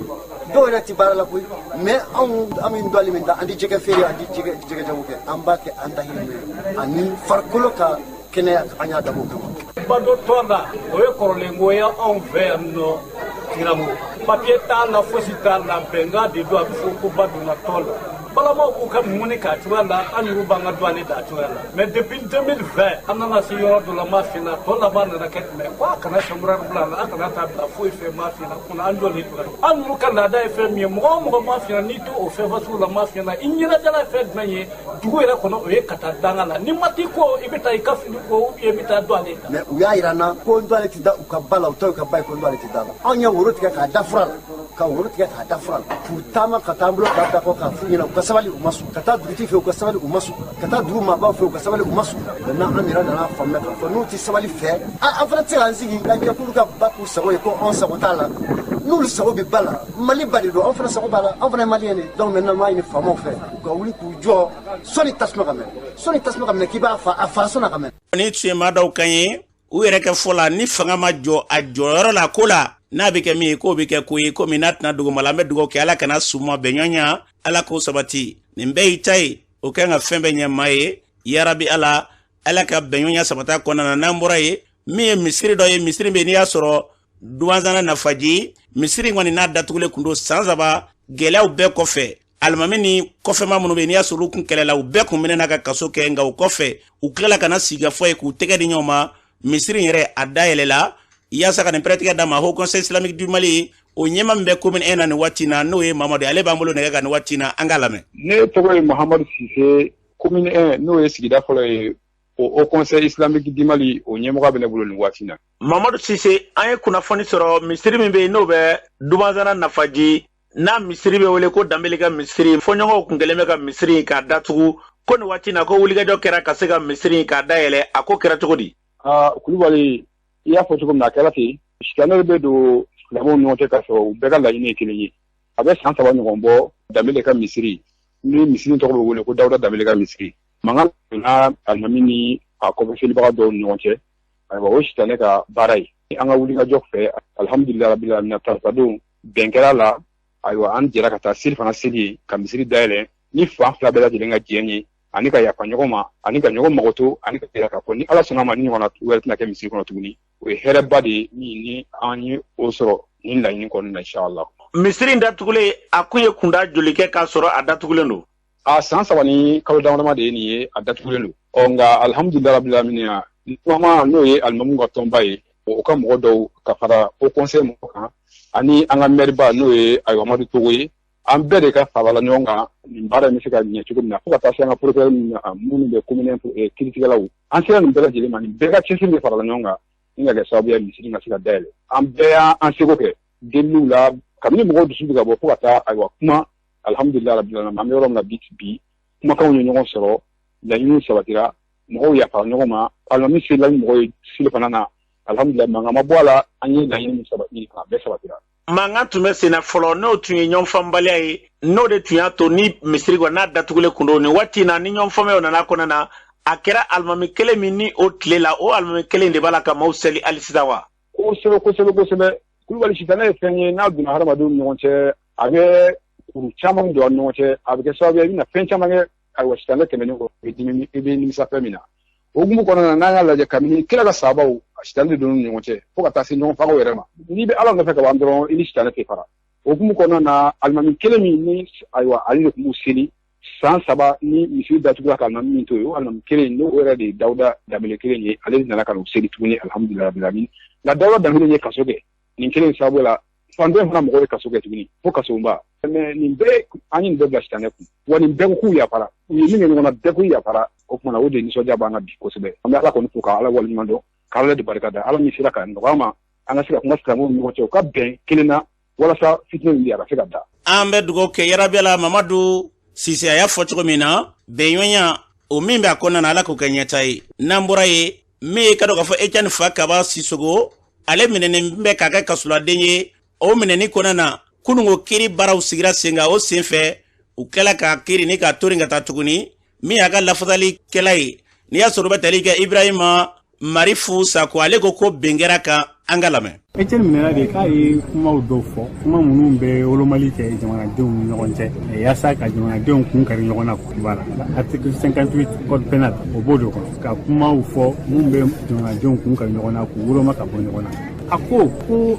dɔw yɛrɛ tɛ baara la koyi, mais anw an bɛ Nduwale min da, an tɛ jɛgɛ feere, an tɛ jɛgɛ jago kɛ, an b'a kɛ an dahirimɛ ye ani farikolo ka kɛnɛya, an y'a dabɔ o kama. Bado tɔn la, o ye kɔrɔlenko ye anw fɛ yan nɔ. Tiramo papiye t'a la, fosi t'a la, bɛnkan de don. A bɛ fɔ ko ba donna tɔn la, balamaw b'u ka muni k'a cogoya la, an yɛrɛw b'an ka don ale da cogoya la. Mais depuis 2020, an nana se yɔrɔ dɔ la, m'a f'i ɲɛna, tɔ laban nana kɛ jumɛn? Ko a kana chambre bila a la, a kana taa bila foyi fɛ, m'a f'i ɲɛna kunna an jɔlen tora. An yɛrɛw ka laada ye fɛn min ye, mɔgɔ o mɔgɔ, m'a f'i ɲɛna, n'i to o fɛn fasugu la, m'a f'i ɲɛna, i ɲɛnajɛla ye fɛn jumɛn ye dugu yɛrɛ kɔnɔ? O ye ka taa danga la. N'i ma t'i ko, i bɛ taa i ka fini ko, ou bien i bɛ taa don ale da. Mais u y'a yira n na ko Nduwale tɛ da u ka ba la, u ta u ka ba ye, ko Nduwale tɛ da la. Anw ye woro tigɛ k'a da fura la. Ka woro tigɛ k'a da fura la, k'u taama ka taa an bolo fila da kɔ k'a f'u ɲɛna u ka sabali, u ma sɔn. Ka taa dugutigi fɛ, u ka sabali, u ma sɔn. Ka taa dugu maabaw fɛ, u ka sabali, u ma sɔn. Maintenant an yɛrɛ nana faamuya k'a fɔ n'u tɛ sabali fɛ, an fana tɛ se k'an sigi ka kɛ k'olu ka ba k'u sago ye, ko anw sago t'a la. N'olu sago bɛ ba la, Mali ba de don, anw fana sago b'a la, anw fana ye maliyɛn de. Donc maintenant n b'a ɲini faamaw fɛ u ka wuli k'u jɔ sɔnni tasuma ka mɛnɛ, sɔnni tasuma ka mɛnɛ, k'i b'a fa a fa sɔnni a ka mɛnɛ. Ni tun ye maa dɔw kan ye u yɛrɛ kɛ fɔ la, ni fanga ma jɔ a jɔyɔrɔ la ko la, n'a bɛ kɛ min ye k'o bɛ kɛ ko ye, komi n'a tɛna duguma la, an bɛ dugawu kɛ Ala kana suma bɛnɲɔgɔnya, Ala k'o sabati. Nin bɛɛ y'i ta ye, o kan ka fɛn bɛɛ ɲɛ maa ye. Yarabi Ala, Ala ka bɛnɲɔgɔnya sabata kɔnɔna na. N'an bɔra yen, min ye misiri dɔ ye, misiri bɛ n'i y'a sɔrɔ Duwanzana Nafaji, misiri kɔni n'a datugulen kun don san 3 gɛlɛyaw bɛɛ kɔfɛ. Alimami ni kɔfɛma minnu bɛ yen n'i y'a sɔrɔ olu kun kɛlɛla, u bɛɛ kun minɛna ka kaso kɛ, nka o kɔfɛ u tilala ka na sigikafɔ ye k'u tɛgɛ di ɲɔgɔn ma. Misiri yɛrɛ a dayɛlɛla yaasa ka nin pɛrɛtigɛ d'a ma. Haut Conseil islamique du Mali, o ɲɛma min bɛ commune 1 na nin waati na, n'o ye Mamadu, ale b'an bolo nɛgɛ kan nin waati na, an k'a lamɛn. Ne tɔgɔ ye Mahamadu Sise, commune 1, n'o ye sigida fɔlɔ ye, o Haut Conseil islamique du Mali, o ɲɛmɔgɔ bɛ ne bolo nin waati na. Mamadu Sise, an ye kunnafoni sɔrɔ misiri min bɛ yen n'o bɛ Duwanzana Nafaji, n'a misiri bɛ wele ko Danbele ka misiri, fɔɲɔgɔnw kun kɛlen bɛ ka misiri k'a datugu, ko nin waati na ko wulikajɔ kɛra ka se ka misiri k'a dayɛlɛ, a ko kɛra cogo di? Kulubali, i y'a fɔ cogo min na, a kɛra ten. Sitanɛ bɛ don silamɛw ni ɲɔgɔn cɛ k'a sɔrɔ u bɛɛ ka laɲini ye kelen ye. A bɛ san 3 ɲɔgɔn bɔ, Danbele ka misiri, ni misiri tɔgɔ bɛ wele ko Dawuda Danbele ka misiri, mankan donna alimami ni a kɔfɛ selibaga dɔw ni ɲɔgɔn cɛ. Ayiwa, o sitanɛ ka baara ye. An ka wulikajɔ fɛ, alhamdulilayi rabbil alamin, taratadon bɛn kɛra la. Ayiwa, an jɛra ka taa seli fana seli ye ka misiri dayɛlɛ ni fan fila bɛɛ lajɛlen ka diɲɛ ye, ani ka yafa ɲɔgɔn ma, ani ka ɲɔgɔn magoto, ani ka yira k'a fɔ ni Ala sɔnna ma ni ɲɔgɔnna wɛrɛ tɛna kɛ misiri kɔnɔ tuguni. O ye hɛrɛba de ye min ni an ye o sɔrɔ nin laɲini kɔnɔna na, inshallah. Misiri in datugulen, a kun ye kunda joli kɛ k'a sɔrɔ a datugulen don? A san 3 ni kalo dama de ye nin ye, a datugulen don. Ɔ nka alhamdulilayi rabbil alamin, kuma n'o ye alimamu ka tɔnba ye, o ka mɔgɔ dɔw ka fara Haut Conseil mɔgɔ kan, ani an ka mɛriba n'o ye ayiwa Amadu Togo ye, an bɛɛ de ka farala ɲɔgɔn kan nin baara in bɛ se ka ɲɛ cogo min na, fo ka taa se an ka procureur minnu bɛ commune kiiritigɛlaw, an sera nin bɛɛ lajɛlen ma. Nin bɛɛ ka cɛsiri de farala ɲɔgɔn kan ni ka kɛ sababu ye misiri ka se ka dayɛlɛ. An bɛɛ y'an seko kɛ deliliw la, kabini mɔgɔw dusu bɛ ka bɔ fo ka taa ayiwa kuma. Alhamdulilayi rabbil alamin, an bɛ yɔrɔ min na bi, kumakanw ye ɲɔgɔn sɔrɔ, laɲiniw sabatira, mɔgɔw yafara ɲɔgɔn ma, alimami selila ni mɔgɔw ye seli fana na. Alhamdulilayi, mankan ma bɔ a la, an ye laɲini min sabati a bɛɛ sabatira. Mankan tun bɛ senna fɔlɔ, n'o tun ye ɲɔgɔnfaamubaliya ye, n'o de tun y'a to ni misiri kɔni n'a datugulen kun don nin waati in na, ni ɲɔgɔnfaamuyaw nana kɔnɔna na, a kɛra alimami kelen min ni o tile la, o alimami kelen de b'a la ka maaw seli hali sisan wa? Kosɛbɛ, kosɛbɛ, kosɛbɛ. Kulubali, sitanɛ ye fɛn ye, n'a donna hadamadenw ni ɲɔgɔn cɛ, a bɛ kuru caman don a ni ɲɔgɔn cɛ, a bɛ kɛ sababu ye i bɛna fɛn caman kɛ. Ayiwa, sitanɛ tɛmɛnen kɔ, i bɛ nimisa fɛn min na. O hukumu kɔnɔna na, n'an y'a lajɛ kabini kira ka sahabaw, sitanɛ de donna u ni ɲɔgɔn cɛ fo ka taa se ɲɔgɔn fagaw yɛrɛ ma. N'i bɛ Ala nɔfɛ ka ban dɔrɔn, i ni sitanɛ tɛ fara. O hukumu kɔnɔna na, alimami kelen min ni ayiwa ale de tun b'u seli san 3 ni misiri datugura ka alimami min to yen, o alimami kelen n'o yɛrɛ de ye Dawuda Danbele kelen ye, ale de nana ka n'u seli tuguni, alhamdulilayi rabbil alamin. Nka Dawuda Danbele ye kaso kɛ nin kelen sababu la, fan dɔ fana mɔgɔw ye kaso kɛ tuguni fo kasobonba. Mais nin bɛɛ, an ye nin bɛɛ bila sitanɛ kun, wa nin bɛɛ ko k'u yafara, u ye min kɛ ɲɔgɔn na, bɛɛ ko yafara. O tuma na, o de nisɔndiya b'an na bi kosɛbɛ. An bɛ Ala kɔni fo ka Ala waleɲuman dɔn, ka Ala de barika da, Ala min sera ka nɔgɔya ma an ka se ka kuma silamɛw ni ɲɔgɔn cɛ, u ka bɛn kelen na, walasa fitinɛ min bɛ a ka se ka da. An bɛ dugawu kɛ yarabi Ala. Mamadu Sise, a y'a fɔ cogo min na, bɛnɲɔgɔnya o min bɛ a kɔnɔna na, Ala k'o kɛ ɲɛta ye. N'an bɔra yen, min ye ka dɔn k'a fɔ Etienne Fakaba Sisogo, ale minɛnen bɛ k'a kɛ kasoladen ye. O minɛni kɔnɔna na, kununko kiiri baaraw sigira sen kan. O sen fɛ, u kɛla k'a kiiri ni k'a torin ka taa tuguni. Min y'a ka lafasalikɛla ye, n'i y'a sɔrɔ u bɛ tali kɛ Ibrahima Marifu Sako, ale ko ko bɛn kɛra kan, an ka lamɛn. Etienne minɛna de k'a ye kumaw dɔw fɔ, kuma minnu bɛ wolomali kɛ jamanadenw ni ɲɔgɔn cɛ, yaasa ka jamanadenw kun kari ɲɔgɔn na. Voilà, article 58 code pénal, o b'o de kɔnɔ, ka kumaw fɔ minnu bɛ jamanadenw kun kari ɲɔgɔn na, k'u woloma ka bɔ ɲɔgɔn na. A ko ko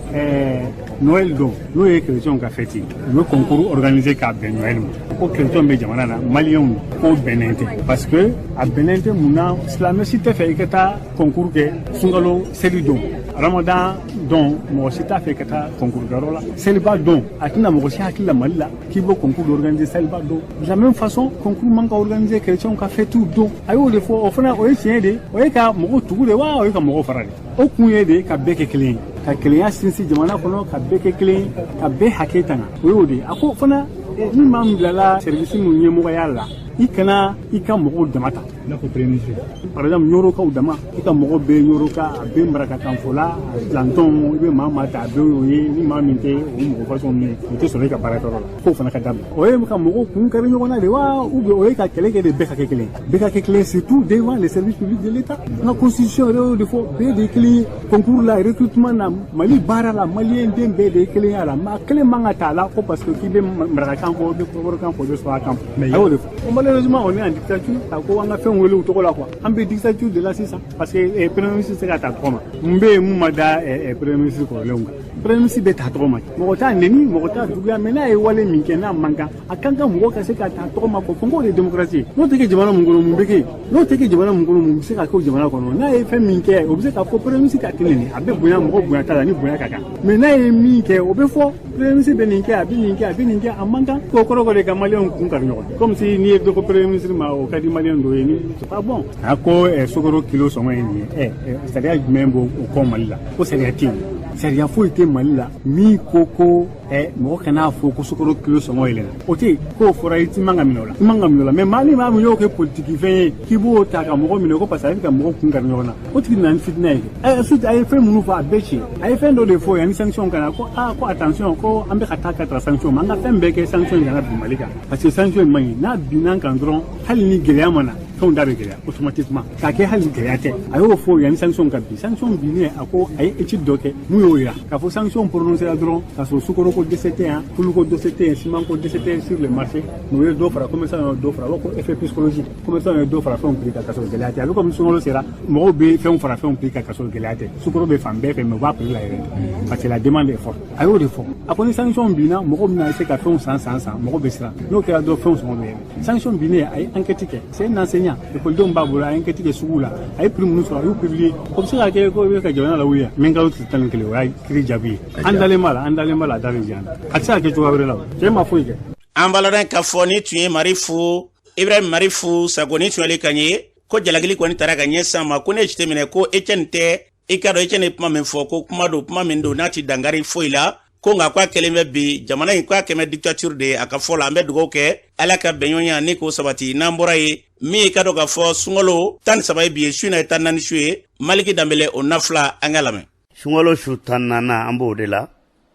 Noël don, n'o ye chrétiens ka fête ye, u bɛ concours organiser k'a bɛn Noël ma, ko chrétiens bɛ jamana na, maliyɛnw ko bɛnnen tɛ, parce que a bɛnnen tɛ mun na, silamɛ si tɛ fɛ i ka taa concours kɛ sunkalo seli don, Ramadan don, mɔgɔ si t'a fɛ ka taa concours kɛyɔrɔ la, seliba don, a tɛna mɔgɔ si hakili la Mali la k'i bɛ concours organiser seliba don. De la même façon, concours man ka organiser chrétiens ka fête don. A y'o de fɔ, o fana o ye tiɲɛ de, o ye ka mɔgɔw tugu de wa, o ye ka mɔgɔw fara de, o kun ye de ka bɛɛ kɛ kelen ye. Ka kelenya sinsin jamana kɔnɔ, ka bɛɛ kɛ kelen, ka bɛɛ hakɛ tanga, o y'o de ye. A ko fana, ni maa min bilala service min ɲɛmɔgɔya la, i kana i ka mɔgɔw dama ta, i n'a fɔ premier ministre par exemple, ɲorokaw dama, i ka mɔgɔ bɛ ɲoroka, a bɛ marakakan fɔla, a lantɔn, i bɛ maa maa ta, a bɛ o ye. Ni maa min tɛ o mɔgɔ façon min ye, o tɛ sɔrɔ i ka baarakɛyɔrɔ la. K'o fana ka dabila. O ye ka mɔgɔw kun kari ɲɔgɔn na de wa, ou bien o ye ka kɛlɛ kɛ de bɛɛ ka kɛ kelen, bɛɛ ka kɛ kelen, surtout devant les services publics de l'État? An ka constitution yɛrɛ y'o de fɔ, bɛɛ de ye kelen ye concours la, recrutement na, Mali baara la, maliyɛn den bɛɛ de ye kelen ye a la. Maa kelen man ka ta a la ko parce que k'i bɛ marakakan fɔ, i bɛ kɔrɔbɔrɔkan fɔ, i bɛ surakakan fɔ. A y'o de fɔ. Malheureusement, on est en dictature. A ko an ka fɛn wele u tɔgɔ la quoi. An bɛ dictature de la sisan, parce que premier ministre tɛ se ka ta tɔgɔ ma. Mun bɛ yen mun ma da premier ministre kɔrɔlenw kan? Premier ministre bɛ ta tɔgɔ ma, mɔgɔ t'a neni, mɔgɔ t'a juguya, mais n'a ye wale min kɛ n'a man kan, a kan ka mɔgɔ ka se ka ta tɔgɔ ma k'o fɔ k'o de ye démocratie ye. N'o tɛ kɛ jamana mun kɔnɔ, mun bɛ kɛ? N'o tɛ kɛ jamana mun kɔnɔ, mun bɛ se ka kɛ o jamana kɔnɔ? N'a ye fɛn min kɛ, o bɛ se k'a fɔ premier ministre ka tɛ neni, a bɛ bonya, mɔgɔ bonya t'a la, ni bonya ka kan. Mais n'a ye min kɛ, o bɛ fɔ premier ministre bɛ nin kɛ, a bɛ nin kɛ, a bɛ nin kɛ, a man kan. K'o kɔrɔ de ka maliyɛnw kun kari ɲɔgɔn, comme si n'i ye dɔ ko premier ministre ma, o ka di maliyɛn dɔ ye ni c'est pas bon. A ko sukaro kilo sɔngɔ ye nin ye. Sariya jumɛn b'o kɔ Mali la? Ko sariya tɛ yen, sariya foyi tɛ Mali la min ko ko mɔgɔ kan'a fɔ ko sukaro kilo sɔngɔ yɛlɛnna. O tɛ yen. K'o fɔra, i ti man ka minɛ o la, i man ka minɛ o la. Mais maa ni maa min y'o kɛ politiki fɛn ye, k'i b'o ta ka mɔgɔ minɛ ko parce que a bɛ ka mɔgɔ kun kari ɲɔgɔn na, o tigi nana ni fitinɛ ye. Ensuite, a ye fɛn minnu fɔ, a bɛɛ tiɲɛ. A ye fɛn dɔ de fɔ yanni sanction ka na, ko aa, ko attention, ko an bɛ ka taa ka tara sanction ma, an ka fɛn bɛɛ kɛ sanction in kana bin Mali kan, parce que sanction in man ɲi. N'a binna an kan dɔrɔn, hali ni gɛlɛya ma na, fɛnw da bɛ gɛlɛya automatiquement, k'a kɛ hali gɛlɛya tɛ. A y'o fɔ yanni sanction ka bin. Sanction binnen, a ko a ye étude dɔ kɛ mun y'o yira k'a fɔ sanction prononcé la dɔrɔn, k'a sɔrɔ sukaro ko dɛsɛ tɛ yan, tulu ko dɛsɛ tɛ yen, ciment ko dɛsɛ tɛ sur le marché. Mais u ye dɔ fara, commerçant ye dɔ fara, u b'a ko effet psychologique, commerçant ye dɔ fara fɛnw prix kan k'a sɔrɔ gɛlɛya tɛ. A bɛ komi sunkalo sera, mɔgɔw bɛ fɛnw fara fɛnw prix kan k'a sɔrɔ gɛlɛya tɛ. Sukaro bɛ fan bɛɛ fɛ, mais u b'a prix la yɛrɛ parce que la demande est forte. A y'o de fɔ. A ko ni sanction binna, mɔgɔw bɛna se ka fɛnw san san san, mɔgɔ bɛ siran, n'o kɛra dɔrɔn, fɛnw sɔngɔ bɛ yɛlɛ. Sanction binnen, a ye enquête kɛ, c'est un enseignant, ekɔlidenw b'a bolo, a ye enquête kɛ sugu la, a ye prix minnu sɔrɔ, a y'u publier. O bɛ se ka kɛ ko i bɛ ka jamana lawuli yan. Min kalo tile 11, o y'a kiiri jaabi ye. An dalen b'a la, an dalen b'a la, a da bɛ diyan, a tɛ se ka kɛ cogoya wɛrɛ la. Cɛ ma foyi kɛ. An b'a ladɔn k'a fɔ ni tun ye Marifu Ibrahim Marifu Sago ni tun y'ale kan ye ko jalakili kɔni taara ka ɲɛsin a ma, ko ne jateminɛ ko Etienne tɛ, i k'a dɔn Etienne ye kuma min fɔ, ko kuma don, kuma min don n'a ti dankari foyi la, ko nka k'a kɛlen bɛ bi jamana in k'a kɛmɛ dictature de ye a ka fɔ la. An bɛ dugawu kɛ Ala ka bɛnɲɔgɔnya ni k'o sabati. N'an bɔra yen, min ye ka dɔn k'a fɔ sunkalo 13 ye bi ye, su in na ye 14 su ye, Maliki Danbɛlɛ o nafila, an ka lamɛn. Sunkalo su 14nan, an b'o de la.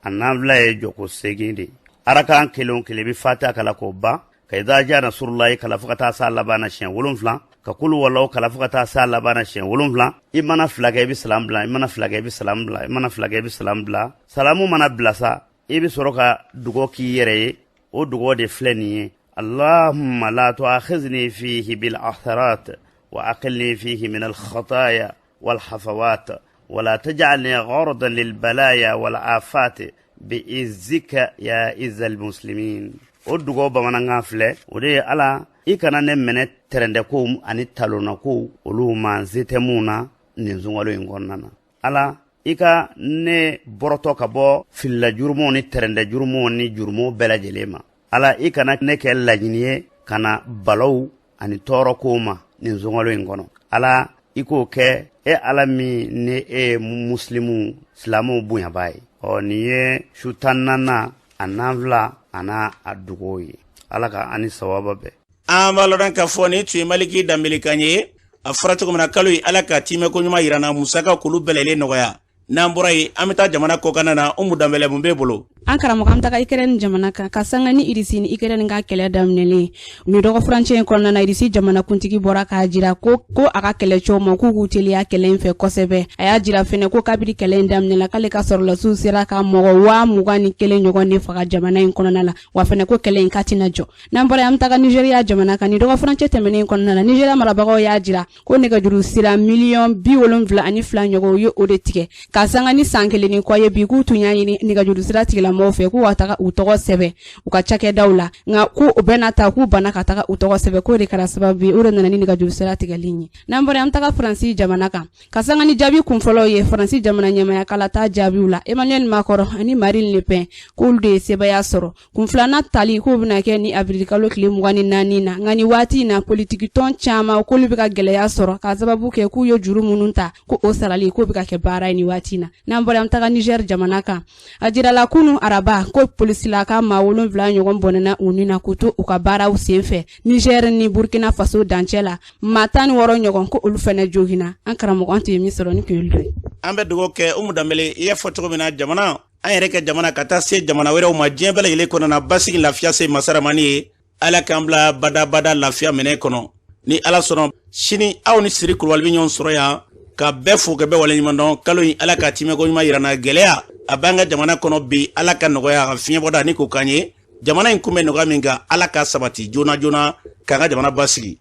A nafila ye jɔko 8 de. Arakan kelen o kelen, i bɛ fatiha kalan k'o ban, ka idaja nasurulayi kalan fo ka taa s'a laban na siɲɛ 7, ka kulu walaw kalan fo ka taa s'a laban na siɲɛ 7. I mana 2 kɛ, i bɛ salam bila. I mana 2 kɛ, i bɛ salam bila. I mana 2 kɛ, i bɛ salam bila. Salamu mana bila sa, i bɛ sɔrɔ ka dugawu k'i yɛrɛ ye. O dugawu de filɛ nin ye: Allahumma la tu'akhizni fihi bil atharat wa aqilni fihi min al khataya wal hafawat wala tajalni gharadan lil balaya wal afat bi izzika ya izzal muslimin. O dugawu bamanankan filɛ, o de ye: Ala, i kana ne minɛ tɛrɛndɛkow ani talonnakow, olu ma n se tɛ mun na nin sunkalo in kɔnɔna na. Ala, i ka ne bɔrɔtɔ ka bɔ filila jurumow ni tɛrɛndɛ jurumow ni jurumow bɛɛ lajɛlen ma. Ala, i kana ne kɛ laɲini ye ka na balaw ani tɔɔrɔkow ma nin sunkalo in kɔnɔ. Ala, i k'o kɛ, e Ala min ni e ye musilimu silamɛw bonyaba ye. Ɔ, nin ye su 14nan a nanfila a n'a a dugaw ye. Ala ka an ni sawaba bɛɛ. An b'a lɔdɔn k'a fɔ nin tun ye Maliki Danbele kan ye. A fɔra cogo min na, kalo ye Ala ka tiimɛko ɲuman yira na, musaka k'olu bɛɛ lajɛlen nɔgɔya. N'an bɔra yen, an bɛ taa jamana kɔkanna na. Umu Danbɛlɛ, mun b'e bolo? An karamɔgɔ, an taga Ikɛrɛni jamana kan ka sanga ni Irisi ni Ikɛrɛni ka kɛlɛ daminɛlen nin dɔgɔ furancɛ in kɔnɔna na. Irisi jamanakuntigi bɔra k'a jira ko a ka kɛlɛcɛw ma k'u k'u teliya kɛlɛ in fɛ kosɛbɛ. A y'a jira fɛnɛ ko kabiri kɛlɛ in daminɛla, k'ale ka sɔrɔlasiw sera ka mɔgɔ 21,000 ɲɔgɔn de faga jamana in kɔnɔna la, wa fɛnɛ ko kɛlɛ in k'a tɛna jɔ. N'an bɔra, an bɛ taga Nizeriya jamana kan. Ni dɔgɔ furancɛ tɛmɛnen kɔnɔna na, Nizeriya marabagaw y'a jira ko nɛgɛjuru sira 72 miliyɔn ɲɔgɔn ye o de tigɛ ka sanga ni san kelen ni kɔ ye bi, k'u tun y'a ɲini nɛgɛjuru sira tigilamɔgɔw. jamaw fɛ k'u ka taga u tɔgɔ sɛbɛn u ka cakɛdaw la, nka ko o bɛɛ n'a ta k'u banna ka taga u tɔgɔ sɛbɛn, k'o de kɛra sababu ye o de nana ni nɛgɛjuru sira tigɛli ye. N'an bɔra, an taga Faransi jamana kan ka sanga ni jaabi kunfɔlɔw ye Faransi jamana ɲɛmaya kalata jaabiw la. Emmanuel Macron ani Marine Le Pen, k'olu de ye sebaaya sɔrɔ. Kun filanan tali k'o bɛna kɛ ni avril tile 24 na. Nka nin waati in na, politikitɔn caman k'olu bɛ ka gɛlɛya sɔrɔ k'a sababu kɛ k'u ye juru minnu ta, ko o sarali k'o bɛ ka kɛ baara ye nin waati in na. N'an bɔra, an taga Niger jamana kan. A jirala kunu araba ko polisilaka maa 7 ɲɔgɔn bɔnɛna u ni na k'u to u ka baaraw senfɛ Niger ni Burkina Faso dancɛ la. Maa 16 ɲɔgɔn ko olu fɛnɛ joginna. An karamɔgɔ, an tun ye min sɔrɔ ni kun ye. An bɛ dugawu kɛ Umu Danbele. I y'a fɔ cogo min na, jamana an yɛrɛ kɛ jamana ka taa se jamana wɛrɛw ma, diɲɛ bɛɛ lajɛlen kɔnɔ na, basigi lafiya se masaramani ye. Ala k'an bila badabada lafiya minɛ kɔnɔ. Ni Ala sɔnna, sini aw ni Siri Kulubali bɛ ɲɔgɔn sɔrɔ yan ka bɛɛ fo ka bɛɛ waleɲuman dɔn. Kalo in, Ala ka timɛko ɲuman yira na. Gɛlɛya a b'an ka jamana kɔnɔ bi, Ala ka nɔgɔya a fiɲɛbɔda ni k'o k'an ye. Jamana in kun bɛ nɔgɔya min kan, Ala ka sabati joona joona k'an ka jamana basigi.